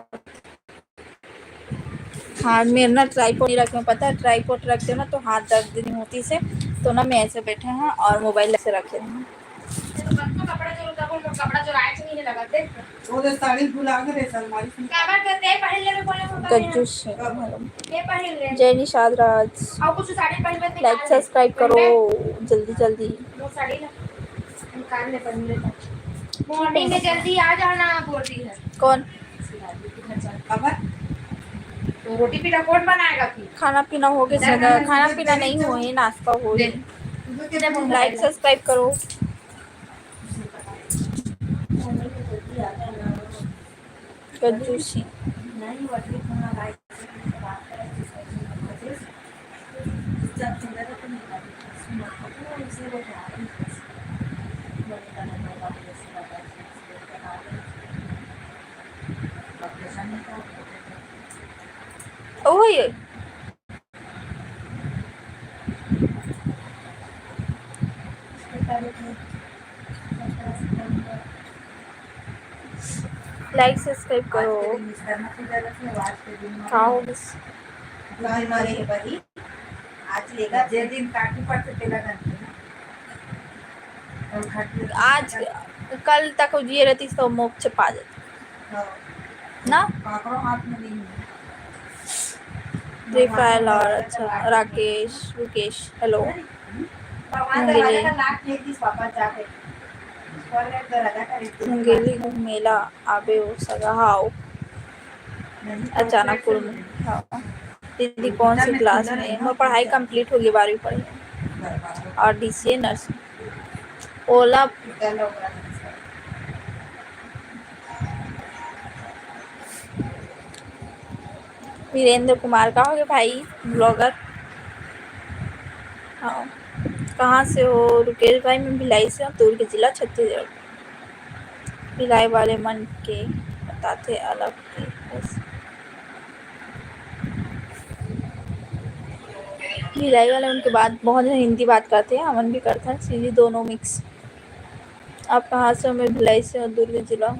हाँ, मेरे ना tripod नहीं रखे, पता है, tripod रखते हो ना तो हाथ दर्द नहीं होती से, तो ना मैं ऐसे बैठे हैं और mobile ऐसे रखे हैं। कपड़ा जो राय नहीं लगा, देख। वो तो साड़ी भुला के रे, अलमारी से। काबर तो ते पहन लेबे बोले होता है। गज्जू सिंह, hello। ते पहन ले। जय निषाद राज। और कुछ साड़ी पहन ले, like subscribe करो जल्दी जल्दी। वो साड़ी ना निकाल ले, पहन ले। Morning में जल्दी आ जाना बोल रही है। कौन? काबर? तो रोटी पीना कौन बनाएगा फिर? खाना पीना हो गया सगा? खाना पीना नहीं हो, ये नाश्ता हो गया। Like subscribe करो। गज्जू सिंह। ओए। Like subscribe करो। का हो गइस? आज लेगा जे दिन काटू पड़थे तेला जानथे ना। आज कल तक जिए रहती तो मोक्ष पा जाती। ना? Free Fire और अच्छा, राकेश, रुकेश, hello। मुंगेली। मुंगेली घूमेला आबे ओ सगा, हाव। अचानक कुल, हाँ। दीदी कौन सी class में? मोर पढ़ाई complete हो गई, बारहवीं पढ़े और D C A nursing। ओला वीरेंद्र कुमार, का होगे भाई vlogger? हाँ, कहाँ से हो रुकेश भाई? मैं भिलाई से हूँ, दुर्ग जिला, छत्तीसगढ़। भिलाई वाले मन के बताथे अलग के बस। भिलाई वाले मन के बात, बहुत झन हिंदी बात करथे, हमन भी करथन, सीधी दोनों mix। आप कहाँ से हो? मैं भिलाई से हूँ, दुर्ग जिला।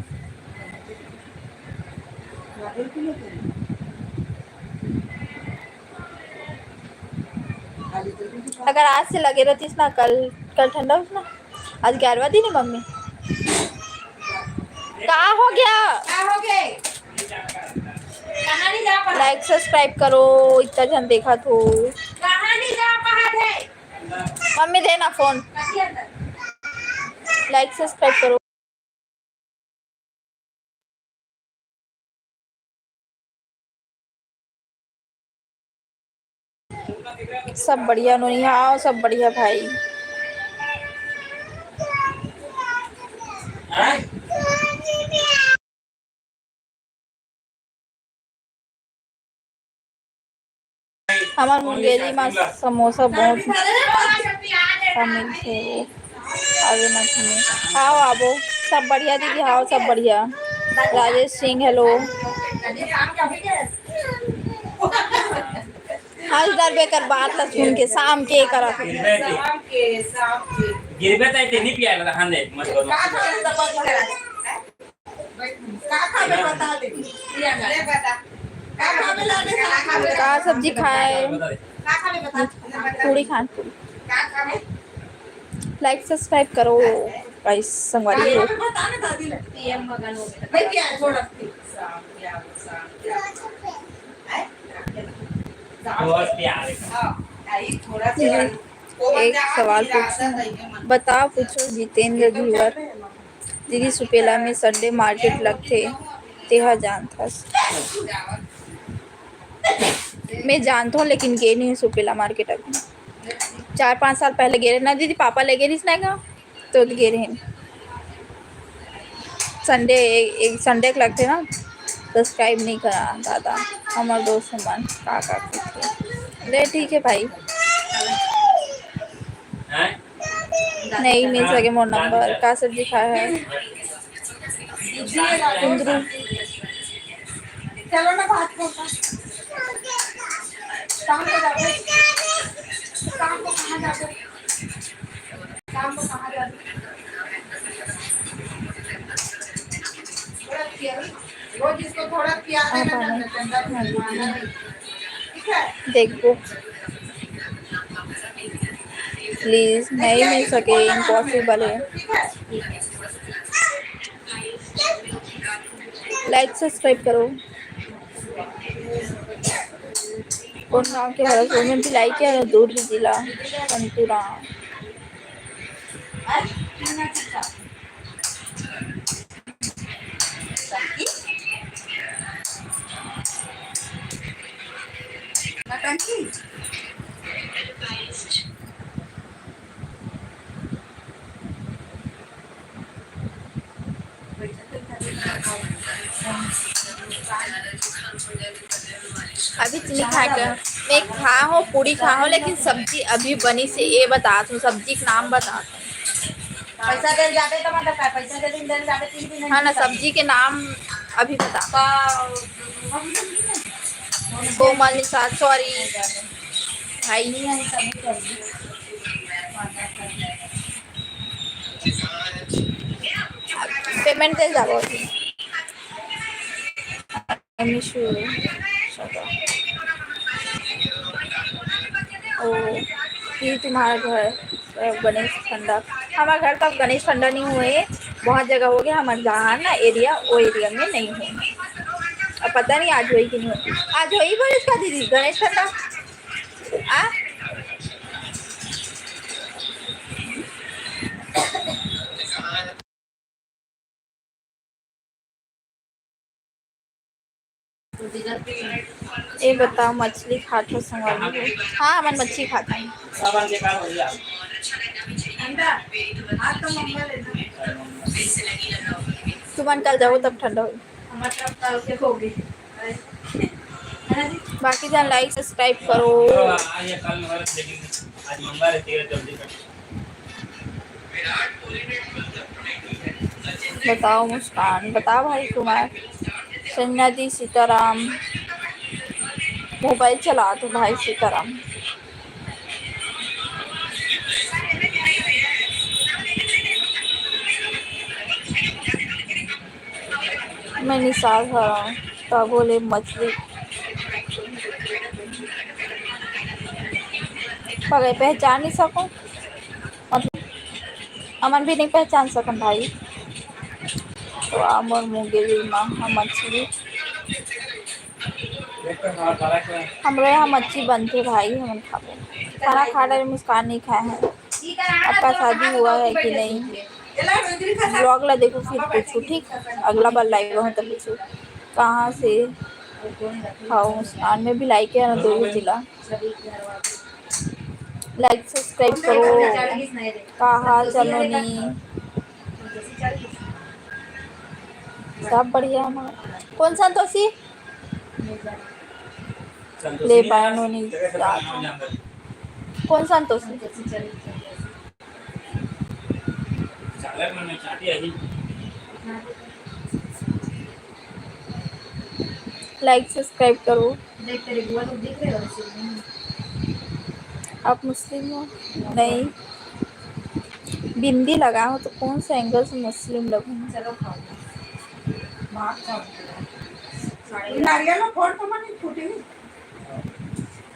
अगर आज से लगे रहतीस ना, कल, कल ठंडा होइस ना, आज ग्यारहवाँ दिन है मम्मी। का हो गया? का हो गए? कहाँ नहीं जा पा? Like subscribe करो, इतना झन देखा तो। कहाँ नहीं जा पा थे? मम्मी देना phone। कहाँ नहीं जा पा? Like subscribe करो। सब बढ़िया नोनी, हाँ, सब बढ़िया भाई। हमर मुंगेली म समोसा बहुत मिलथे, वो आगे मत हमें। हाव आबो, सब बढ़िया दीदी, हाव सब बढ़िया। राजेश सिंह, hello। हल दरबे कर बात ला सुन के, शाम के करा। गिरबे ते, गिरबे ते नहीं पिया रहन दे, मत करो। का खाबे बता दे। का खाबे ला दे, का खाबे? का सब्जी खाए? पूड़ी खान, पूड़ी। Like subscribe करो guys, संगवारी हो। बता ना दादी ले। भाई क्या है, थोड़ा सा। एक सवाल पूछूं, बताओ, पूछो जितेंद्र धीवर। दीदी, सुपेला में Sunday market लगथे, तेहा जानथस? मैं जानथों, लेकिन गे नहीं सुपेला market अभी। चार पाँच साल पहले गे रहे ना दीदी, पापा ले गे रहिस ना गाँव, तो गे रहे। संडे, एक, एक संडे के लगथे ना, सब्सक्राइब नहीं करा दादा, हमर दोस्त मन का का कथे। ले ठीक है भाई, नहीं मिल सके मोर नंबर। का सब्जी खाए है? कुंदरू। चलो ना भात खाओ। शाम को जाते, शाम को कहाँ जाते? शाम को कहाँ जाते? थोड़ा किया, रोज इसको थोड़ा किया देना, हाँ, हाँ। चंदा को घुमाना है। ठीक है? देखो। प्लीज, नहीं मिल सके, इम्पॉसिबल है। ठीक है? लाइक, सब्सक्राइब करो। कौन गांव के हरस? ओमे भी लाइक है, दूर भी जिला, पंतुरा। अभी चीनी खा के, मैं खा हो, पूरी खा हो, लेकिन सब्जी अभी बनी से, ये बता तू, सब्जी के नाम बता। पैसा दे जाबे तो मतलब का, पैसा दे दिन दे जाबे, तीन दिन हाँ ना, सब्जी के नाम अभी बता। कोमल निषाद, सॉरी भाई। पेमेंट दे जाबो। I miss you, शका। ओ, ये तुम्हारा घर, अ, गणेश ठंडा। हमारा घर तो अब गणेश ठंडा नहीं हुए, बहुत जगह हो गया। हमारे जहाँ ना एरिया, वो एरिया में नहीं हुए। अब पता नहीं आज हुई कि नहीं हुई। आज हुई बोले इसका दीदी गणेश ठंडा। आ? ए बता, मछली खात हो संगवारी हो? हाँ, हमन मछली खात हन। तुमन कल जाओ तब ठंडा होई। बाकी जन लाइक सब्सक्राइब करो। बताओ मुस्कान, बताओ भाई कुमार, संजना जी, सीताराम, मोबाइल चला तो भाई सीताराम। मैं निषाद हरंव, तभो ले मछली पकड़े पहचान नहीं सकूं, मतलब हमन भी नहीं पहचान सकन भाई। तो आ मोर मुंगेली मा हम मछली, हमरे यहाँ मच्छी बनथे भाई, हमन खाबो। खाना खा डरे, मुस्कान नहीं खाए हैं। आपका शादी हुआ है कि नहीं? ब्लॉग ला देखो फिर पूछो, ठीक? अगला बार लाइव हो तो पूछो कहाँ से खाओ मुस्कान। में भी लाइक है ना, दो जिला। लाइक सब्सक्राइब करो। कहाँ चलो नी? सब बढ़िया हमारा। कौन संतोषी? ले बाय नोनी। कौन संतोषी? लाइक सब्सक्राइब करो। देख, तेरे बुआ लोग दिख रहे हो उसी में। आप मुस्लिम हो? नहीं। बिंदी लगा हो तो कौन सा एंगल से मुस्लिम लगूं? चलो खाओ। भात खाओ। नारियल में फोड़ तो मत फूटेगी।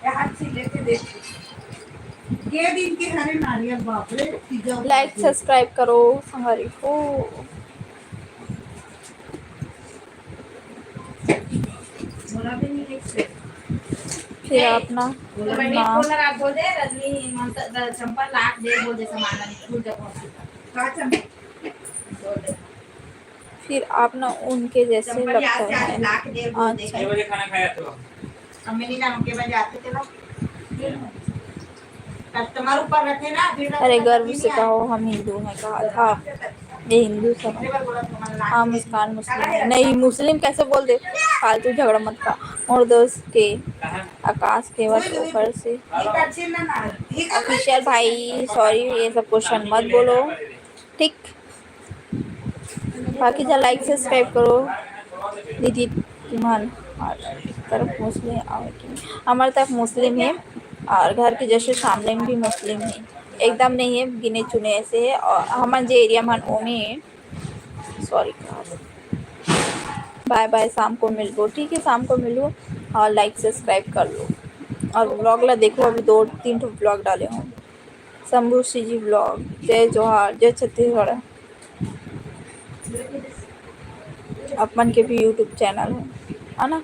ये हाथ से लेके देख। ये दिन के हरे नारियल, बाप रे, पिज्जा लाइक उठा के। सब्सक्राइब करो संगवारी हो। बोला भी नहीं एक से। फिर ए, अपना तो बड़ी ना। बोल रहा, बोल दे, रजनी, मन तो द-, चंपल लाख दे, बोल दे, सामान नहीं, भूल जा, पहुंच चुका। कहाँ चंपल? बोल दे। फिर आप ना उनके जैसे चंपल याद लगते से आज हैं। लाख दे, बोल दे। अच्छा। छह बजे खाना खाया तो। हम मिली ना, उनके बजे आते थे ना। कस्टमर ऊपर रखे ना, फिर अरे गर्व से कहो हम हिंदू हैं, कहा था ये हिंदू सब। हाँ मुस्कान मुस्लिम है। नहीं, मुस्लिम कैसे बोल दे, फालतू झगड़ा मत कर। और दोस्त के आकाश केवट ऊपर से ऑफिशियल भाई, सॉरी, ये सब क्वेश्चन मत बोलो, ठीक? बाकी जा लाइक सब्सक्राइब करो दीदी। तुम्हार तरफ मुस्लिम आवे कि नहीं? हमारे तरफ मुस्लिम है और घर के जैसे सामने में भी मुस्लिम है, एकदम नहीं है, गिने चुने ऐसे है। और हमारे जे एरिया में ओमे है। सॉरी, बाय बाय, शाम को मिलबो। ठीक है, शाम को मिलूँ और लाइक सब्सक्राइब कर लो और व्लॉग ला देखो। अभी दो तीन ठो व्लॉग डाले हूँ। शंभू सी जी व्लॉग, जय जोहार, जय छत्तीसगढ़। अपन के भी यूट्यूब चैनल है, है ना?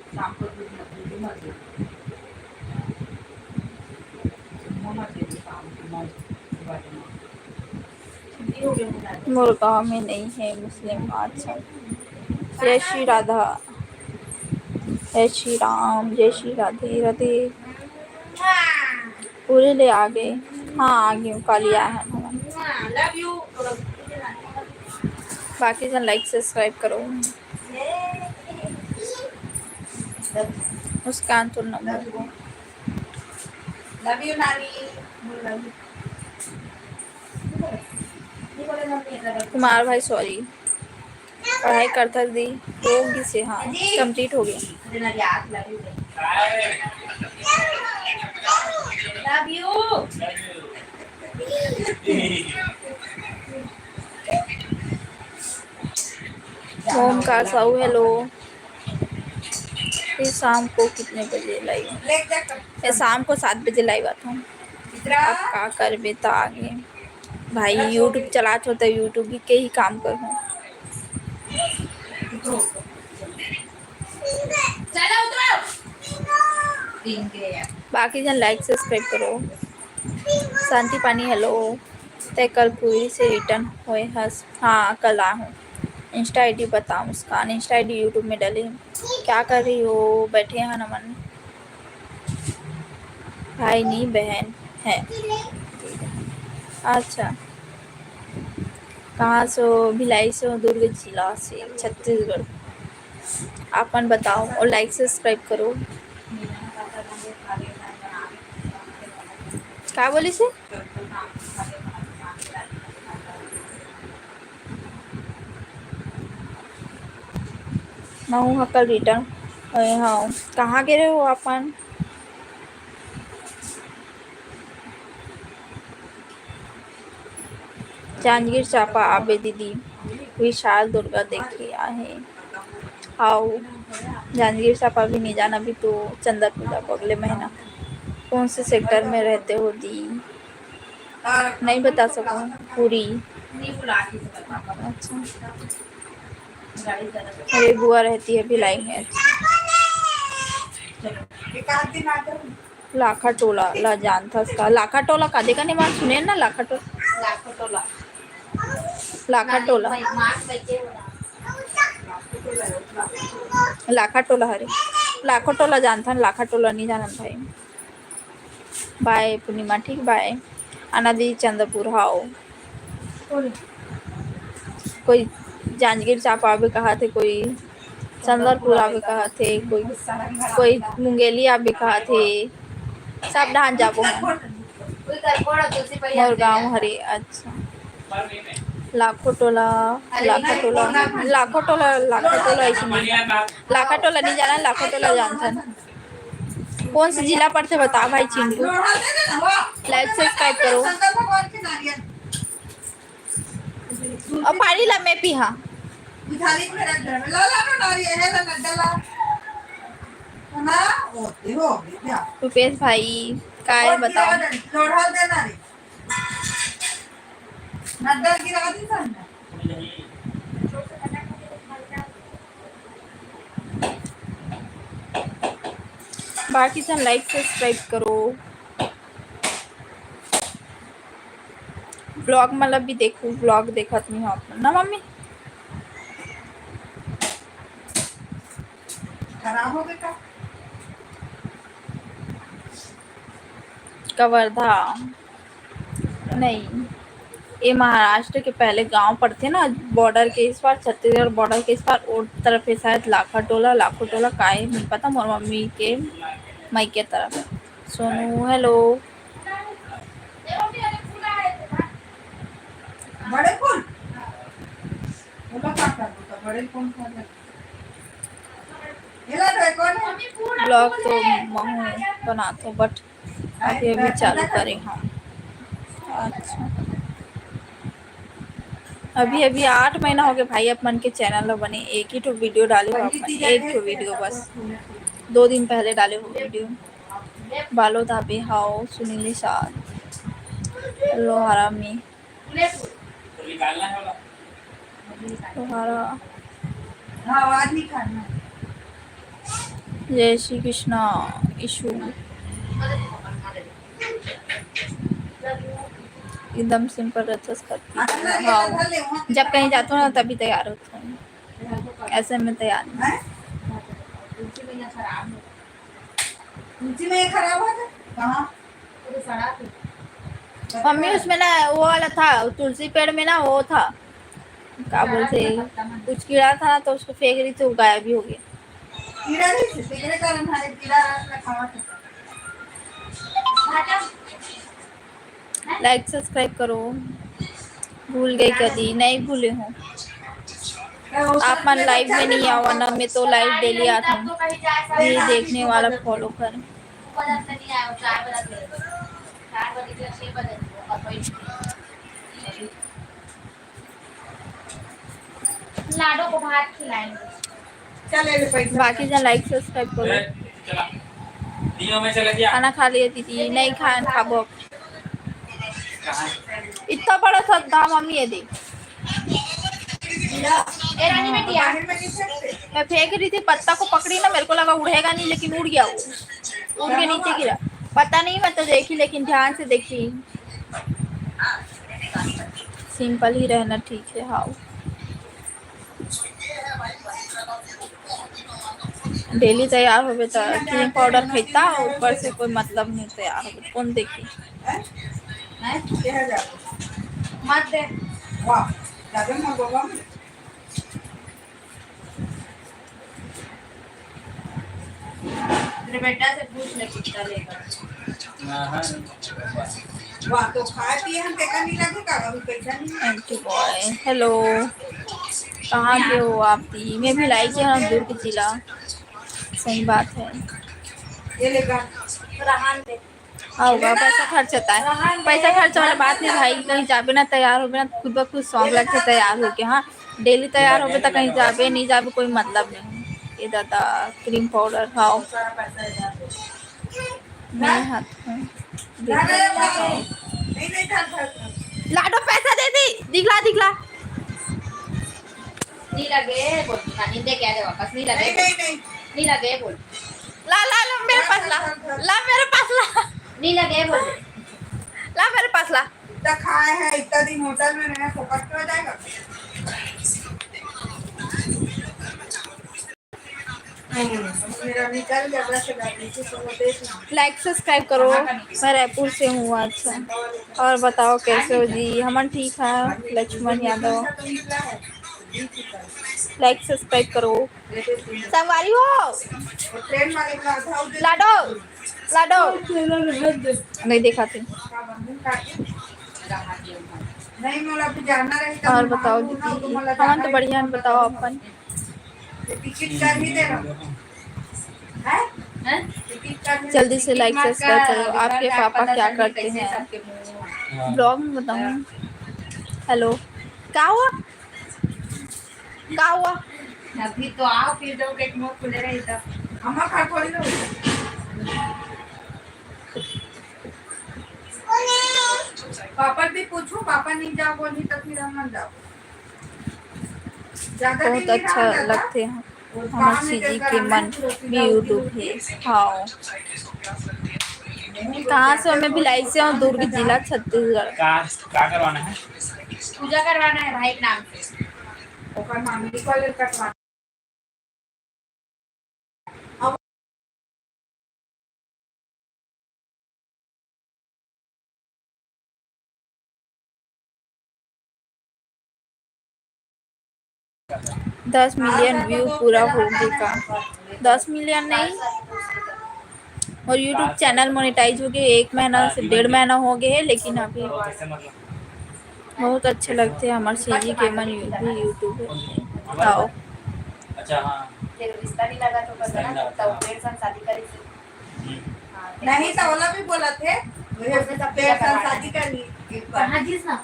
मोर गांव में नहीं है मुस्लिम। अच्छा, जय श्री राधा, जय श्री राम, जय श्री राधे राधे। पूरे ले आ गए। हाँ, आ गई हूँ, कल ही आया है। बाकी जन लाइक सब्सक्राइब करो। मुस्कान तो नंबर। कुमार भाई, सॉरी, पढ़ाई करथस दी, हो गिस हे, हाँ, कंप्लीट हो गया। ओमकार साहू, हेलो। फिर शाम को कितने बजे लाइव? ये शाम को सात बजे लाइव आता हूँ। अब का करबे त आगे भाई, YouTube चलात हो त YouTube के ही काम करहूँ। बाकी जन लाइक सब्सक्राइब करो। शांति पानी, हेलो। तै कल पूरी से रिटर्न होए हस? हाँ, कल आ हूँ। इंस्टा आईडी बता मुस्कान, इंस्टा आईडी YouTube में डले। क्या कर रही हो? बैठे हैं नमन। भाई नहीं, बहन है। अच्छा, कहाँ से हो? भिलाई से हो, दुर्ग जिला से, छत्तीसगढ़। आप मन बताओ और लाइक सब्सक्राइब करो। का बोलिस हे? महू ह कल रिटर्न होए हव। कहाँ गे रहे हो आप मन? जांजगीर चांपा आबे दीदी, विशाल दुर्गा देखे आहे। हाउ, जांजगीर चांपा भी नहीं जाना, अभी तो चंद्र पूजा को अगले महीना। कौन से सेक्टर में रहते हो दी? नहीं बता सकूँ पूरी। अच्छा, अरे बुआ रहती है भिलाई में। अच्छा, लाखा टोला ला जानथस का? लाखा टोला का देखा नहीं, मान सुने ना, लाखा टोला। लाखा टोला। लाखा टोला। लाखा टोला हरे। लाखा टोला जानथन, लाखा टोला नहीं जानन भाई। बाय पूर्णिमा, ठीक बाय। आना दीदी चंद्रपुर, हाओ। कोई जांजगीर चांपा आबे कहा थे, कोई चंद्रपुर आबे कहा थे, कोई, कोई मुंगेली आबे कहा थे। सब धान जाबो हम। मोर गाँव हरे, अच्छा। लाखो टोला, लाखो टोला, लाखो टोला, लाखो टोला ऐसे नहीं जाना। लाखा टोला नहीं जाना, लाखो टोला जानथन। कौन से जिला पड़थे बता भाई चिंटू। लाइक सब्सक्राइब करो। और पानी ला मैं पीहा। रुपेश भाई, काय बताओ? बाकी सब लाइक सब्सक्राइब करो। व्लॉग मतलब भी देखो, व्लॉग देखत नहीं हो आप ना मम्मी? खराब हो गया का? कवर्धा। नहीं, ये महाराष्ट्र के पहले गांव पड़थे ना, बॉर्डर के इस पार, छत्तीसगढ़ बॉर्डर के इस पार, ओ तरफ हे शायद लाखा टोला, लाखो टोला, का हे नहीं पता, मोर मम्मी के मायके तरफ। सोनू, हेलो। बड़े कौन? बड़े कौन? ब्लॉग तो महू बनात हो, but अभी अभी चालू करे हम। अच्छा, अभी अभी आठ महीना हो गए भाई, आप मन के चैनल ला बने, एक ही ठो वीडियो डाले हो आप मन, एक ठो वीडियो बस, दो दिन पहले डाले हो वीडियो। बालो धाबे हाव, सुनील निषाद, लोहारा में। तुम्हारा हाँ, आवाज नहीं खाना। जय श्री कृष्णा। ईशु एकदम सिंपल रहता है। हाँ, जब कहीं जाता हूँ ना तभी तैयार होता हूँ, ऐसे में तैयार नहीं। तुलसी में ये खराब हो था कहाँ? मम्मी, उसमें ना वो वाला था, तुलसी पेड़ में ना वो था, क्या बोलते, कुछ कीड़ा था ना, तो उसको फेंक रही थी, वो गायब ही हो गया। कीड़ा नहीं थे, तेरे कारण हमारे कीड़ा रखा हुआ था। लाइक सब्सक्राइब करो। भूल गई कदी? नहीं भूले हूँ। आप मन लाइव में नहीं आवा ना, मैं तो लाइव डेली आता हूँ। ये देखने वाला फॉलो कर। लाडो को भात खिलाएंगे। चल, ले ले पैसा। बाकी जन लाइक सब्सक्राइब करो। खाना खा लिए दीदी? नहीं खान खाबो। इतना बड़ा था दाम मम्मी, ये दे। ए रानी बेटिया। मैं फेंक रही थी, पत्ता को पकड़ी ना, मेरे को लगा उड़ेगा नहीं, लेकिन उड़ गया वो, उड़ के नीचे गिरा। पता नहीं, मैं तो देखी, लेकिन ध्यान से देखी। सिंपल ही रहना ठीक है। हाँ, डेली तैयार होबे त क्रीम पाउडर खैता, ऊपर से कोई मतलब नहीं तैयार होबे, कौन देखी? मत दे। तेरे बेटा से पूछ ले कितना लेगा। वाह, तो खाए पिए हम तेका नहीं लगे का, अभी पैसा नहीं है। एंटी बॉय, हेलो, कहाँ के हो आप दी? मैं भिलाई के हूँ, दुर्ग जिला। सही बात है। ये लेगा। रहान दे। होगा, पैसा खर्च होता है। पैसा खर्च वाला बात नहीं भाई, कहीं जाबे ना तैयार होबे ना, खुद ब खुद शौक लगते तैयार होके। हाँ, डेली तैयार होबे तो कहीं जाबे नहीं जाबे, कोई मतलब नहीं। ये दादा, क्रीम पाउडर, हाँ। मेरे हाथ में। लाडो, पैसा दे दी, दिखला, दिखला। नहीं लगे बोल, नहीं दे, क्या दे वापस, नहीं लगे। नहीं, नहीं, नहीं। नहीं लगे बोल। ला, ला, ला, मेरे पास ला। ला, मेरे पास ला। नहीं लगे बोल। ला, मेरे पास ला। इतना खाए हैं, इतना दिन होटल में रहे, फोकट हो जाएगा। लाइक सब्सक्राइब करो। मैं रायपुर से हूँ। अच्छा, और बताओ कैसे हो जी? हमन ठीक है। लक्ष्मण यादव, लाइक सब्सक्राइब करो। संगवारी हो, लाडो, लाडो। नहीं देखा थे। और बताओ दीदी, हमन तो बढ़िया, बताओ अपन। जल्दी से लाइक सब्सक्राइब करो। आपके पापा क्या करते हैं? ब्लॉग में बताऊँ। हेलो, का हुआ? का हुआ? अभी तो आओ, फिर जब एक मुंह खुले रही तब। हमार खा थोड़ी ना होता। पापा भी पूछो, पापा नहीं जाओ बोली तो फिर हम ना जाओ। बहुत अच्छा लगते हैं। हमर सीजी के मन YouTube हे। हाँ। कहाँ से हो? मैं भिलाई से हूँ, दुर्ग जिला, छत्तीसगढ़। का, का करवाना है? पूजा करवाना है भाई के नाम से। ओकर मांगलिक वाले कटवाना। दस मिलियन व्यू पूरा हो गे का? दस मिलियन नहीं, मोर YouTube चैनल मोनेटाइज हो गे, एक महीना से डेढ़ महीना हो गे हे, लेकिन अभी बहुत अच्छा लगथे हमर सीजी के मन भी YouTube पे। आओ। अच्छा, हाँ। नहीं तो ओला भी बोलत हे, वही सब डेढ़ साल शादी कर ली। हाँ जी, हाँ।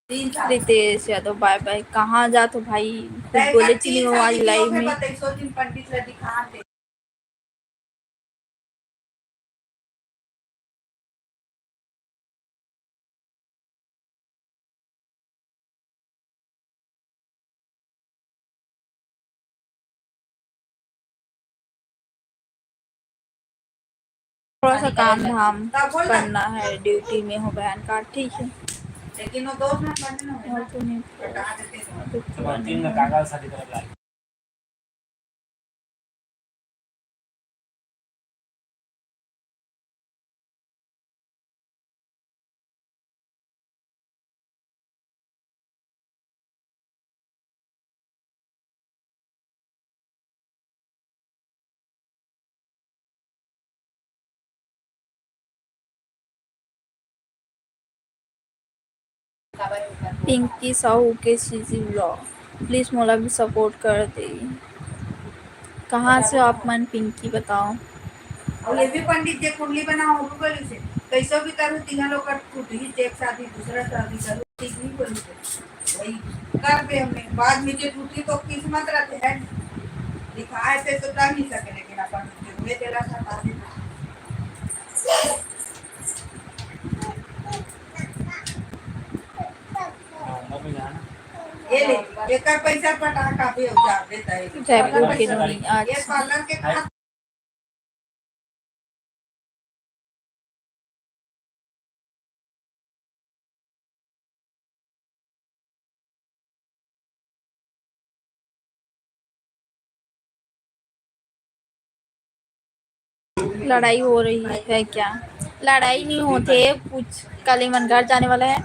रितेश यादव, बाय बाय। कहाँ जात हो भाई? कुछ बोले च नहीं हो आज लाइव में। थोड़ा सा काम धाम करना है, ड्यूटी में हो बहन का, ठीक है। लेकिन वो दोस्त में पढ़ने में और तो नहीं। तीन का कागज शादी करब लागे। पिंकी साहू के सीजी ब्लॉग, प्लीज मोला भी सपोर्ट कर दे। कहाँ से हो आप मन, पिंकी बताओ। और ये भी पंडित जे कुंडली बना हो गली से, कैसो भी करू, तीनों लोग का टूट ही, एक शादी दूसरा शादी करू, ठीक नहीं बोली से। वही कर दे हमने, बाद में जे टूटी तो किस्मत रहते हैं, लिखाए थे तो कर नहीं सके, लेकिन अपन हुए तेरा था, ये ले, एकर पैसा पटाखा भी उतार देता है। जयपुर के नोनी, ये अच्छा। पार्लर के खास लड़ाई हो रही है क्या? लड़ाई नहीं होथे, कुछ कल एमन घर जाने वाला है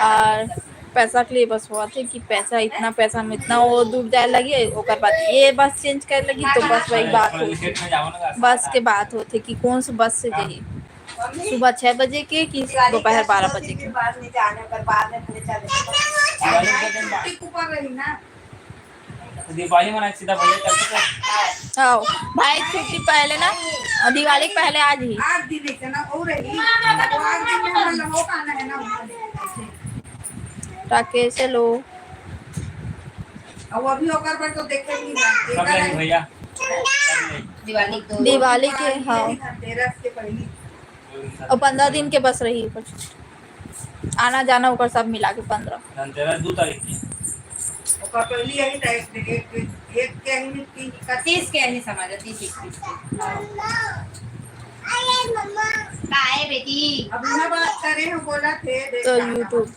और पैसा के लिए बस हुआ थे कि पैसा, इतना पैसा में इतना वो दूर जाए लगी, ओकर बाद ये बस चेंज करे लगी, तो बस वही बात हुई, बस के बात होथे कि कौन से बस से जाही, सुबह छह बजे के कि दोपहर बारह बजे के। दिवाली मना सीधा भैया चलते हैं। आओ, भाई छुट्टी पहले ना, दिवाली के पहले आज ही। आठ दिन है ना, और है। वो आठ दिन में हम लोगों का आना है ना, वहाँ से। राकेश, हेलो। अब अभी ओकर पर तो देखे नहीं ना। कब जाएंगे भैया? दिवाली तो दिवाली के, हाँ। धनतेरस के पहली। और पंद्रह दिन के बस रही ओकर छुट्टी। आना जाना ओकर सब मिला के पंद्रह। धनतेरस दो तारीख के। ओकर पहली यही तारीख में, एक, एक, एक के ही में तीन, इकतीस के ही समझ लो, तीस इकतीस के। काहे बेटी? अब ना बात करे हो, बोला थे, देख तो ना। YouTube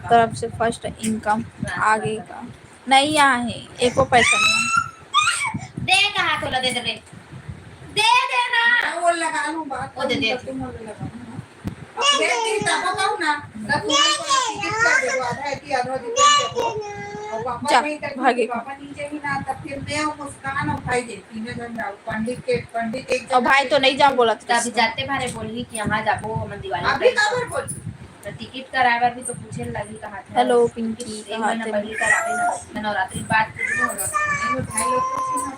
तरफ से फर्स्ट इनकम आगे का। नहीं आए हे, एको पैसा नहीं। दे कहा तोला दे दे रे। दे दे ना। वो लगा लूं बात, वो दे दे। तुम वो लगा लूं ना। अब दे दी तब बताओ ना। तब तुम लोग को टिकट कर दे, आधा है कि आधा दिन कर दो। और वापस जा, नहीं कर भागे। पापा नीचे ही ना, तब फिर मैं और मुस्कान और भाई जे तीनों जन जाओ। पंडित के, पंडित एक और जन भाई तो नहीं जाओ बोला था। तभी जाते भारे बोली कि यहाँ जाबो, हम दिवाली अभी पे। काबर बोल? तो टिकट कराए बर भी तो पूछे लगी कहा था। हेलो, पिंकी, एक महीना पहले करावे ना। मैं नवरात्रि बात कर रही हूँ, नवरात्रि में भाई लोग पूछे ना।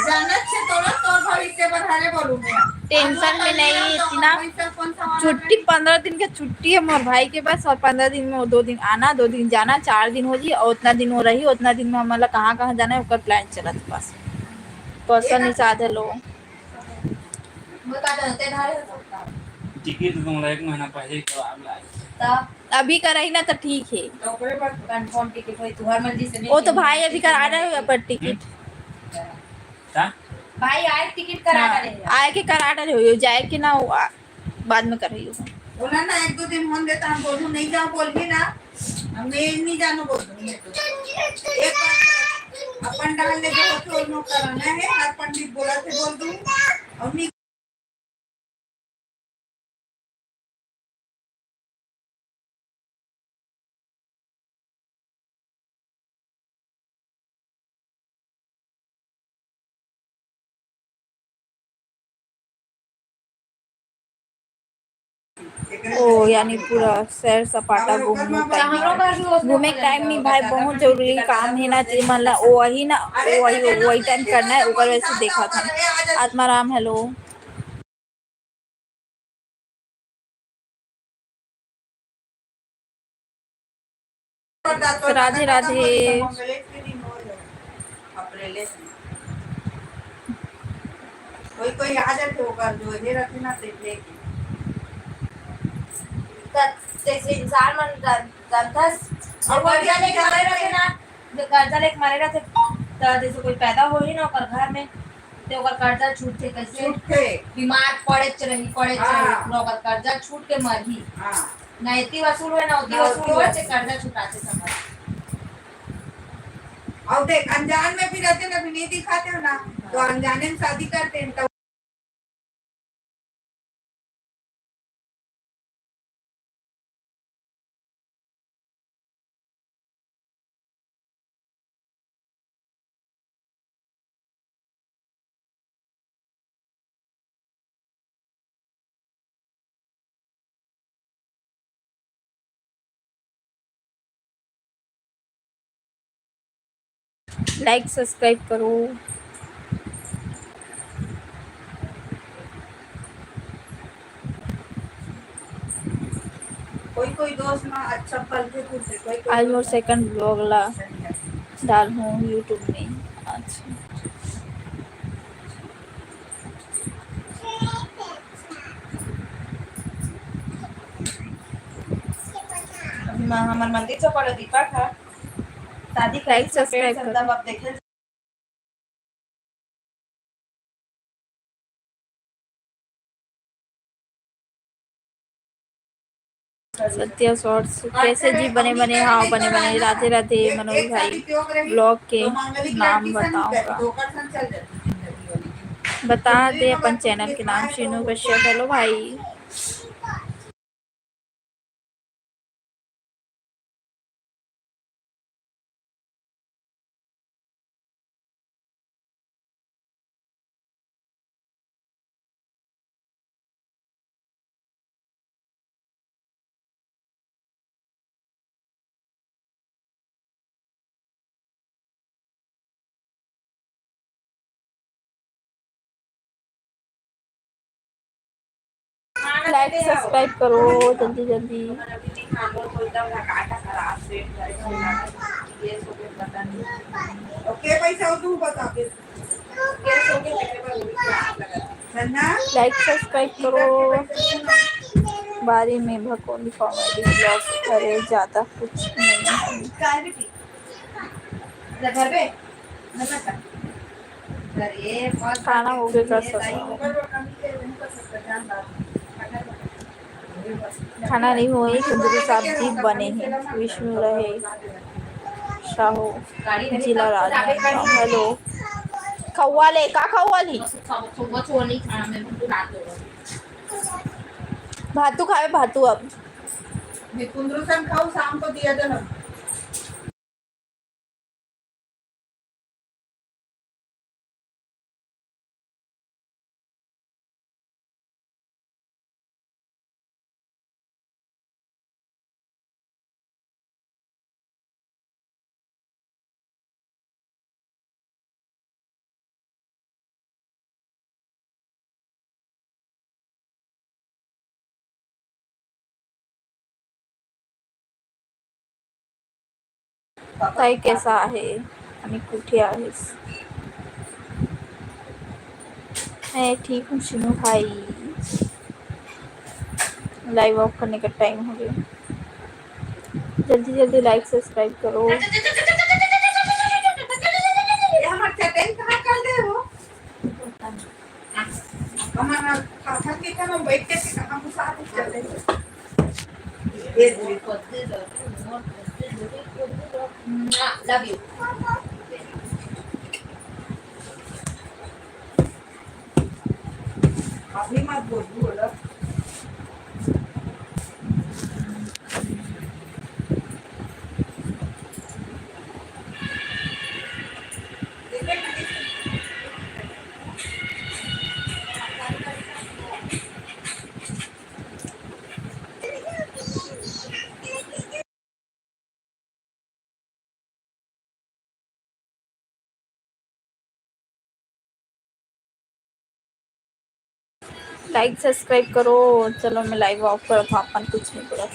जानत छे तोरा तोर भविष्य बढ़ाने बोलूँ मैं। टेंशन में नहीं, इतना छुट्टी, पंद्रह दिन के छुट्टी है मोर भाई के बस, और पंद्रह दिन में वो दो दिन आना, दो दिन जाना, चार दिन हो जी, और उतना दिन वो रही, उतना दिन में हमला कहाँ कहाँ जाना है, ओकर प्लान चलत बस। Person Nishad, hello. टिकट तो तुम एक महीना पहले ही करवा लाई। तब अभी कराही ना तो ठीक है। तो ओकरे पर कंफर्म टिकट होई, तुहर मर्जी से नहीं वो तो भाई अभी करा रहे हो अपन टिकट। का? भाई आए टिकट करा हाँ, रहे हैं। आए के करा रहे हो, जाए के ना हुआ, बाद में कर रही हो। बोला ना, एक दो दिन होन देता, हम बोलू नहीं जाओ, बोल भी ना। मैं नहीं जानो बोल दूँ, मैं तो। एक बार अपन डाल ले, जो चोर नोट कराना है, हर पंडित बोला थे बोल दूँ। और नहीं। ओ, यानी पूरा सैर सपाटा घूमने टाइम, घूमे टाइम नहीं भाई, बहुत जरूरी काम है ना, ते मन ला वही ना, वही, वही टाइम करना है, ओकर वजह से देखा था। आत्माराम, हेलो। राधे राधे। कोई कोई आ जाथे ओकर जो हे रथे ना, ते लेके। त जैसे इंसान मन जान-, जानथस, अउ वो कर्जा लेके मरे रथे ना, जो कर्जा लेके मरे रथे, त जैसे कोई पैदा होही ना ओकर घर में, ते ओकर कर्जा छूटथे। कैसे? छूटथे। बीमार पड़ेच रही, पड़ेच रही, हाँ। पूरा ओकर कर्जा छूट के मरही। हाँ। ना एती वसूल होय, ना ओती ना वसूल ओती होय, वसूल। ते कर्जा छुटाथे समझ। अउ देख, अनजान में भी रथे ना, भी नहीं दिखाते हो ना, तो हाँ। अनजाने में शादी करते हैं, तो Like subscribe करो। कोई कोई दोस्त ना अच्छा फल के फूल दे, कोई कोई आज मोर दोस्त second vlog ला डालहूँ YouTube में। अच्छा। अभी म-, हमर मंदिर चौपड़ दीपक ह। शादी like, subscribe करो। सत्या शॉर्ट्स, कैसे जी? बने बने, हाँ, बने बने। राधे राधे मनोज भाई, vlog के नाम बताओ का? बता दे अपन channel के नाम, शीनू कश्यप। Hello भाई। Like subscribe करो जल्दी जल्दी। Like subscribe करो। बारी में भकोली comedy vlog करे, ज्यादा कुछ नहीं। खाना हो गया का ससुर? खाना नहीं होए, कुंदरू सब्जी बने हे। विष्णु रहे साहू, जिला राजनांदगांव। Hello, खउवा ले, का खउवा ली? भातू खावे, भातू अब। कुंदरू सन खाऊ, शाम को दिया था ना। ताई कैसा आहे? आम्ही कुठे आहेस? मैं ठीक हूँ शिनू भाई। Live off करने का time हो गया। जल्दी जल्दी like subscribe करो। ये हमारे चैतन कहाँ कर दे हो? हमारा खाना के कहाँ बैठ के कहाँ घुसा दे चले? ये देखो। Love you। अभी मत बोल, बोल। Like subscribe करो। चलो, मैं live off करत हूँ, अपन कुछ नहीं बोला।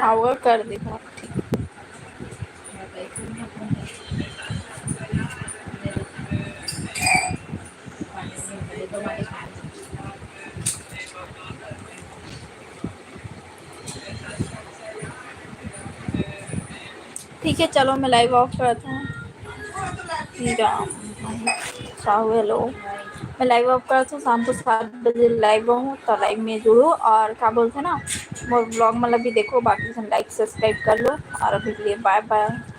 हाँ, वो कर दी बात, ठीक। ठीक है, चलो, मैं live off करता हूँ। राम साहू, hello, मैं live off करता हूँ। शाम को सात बजे live हूँ, तो live में जुड़ो और क्या बोलते हैं ना, मोर vlog मतलब भी देखो, बाकी सब like subscribe कर लो और अभी के लिए bye bye।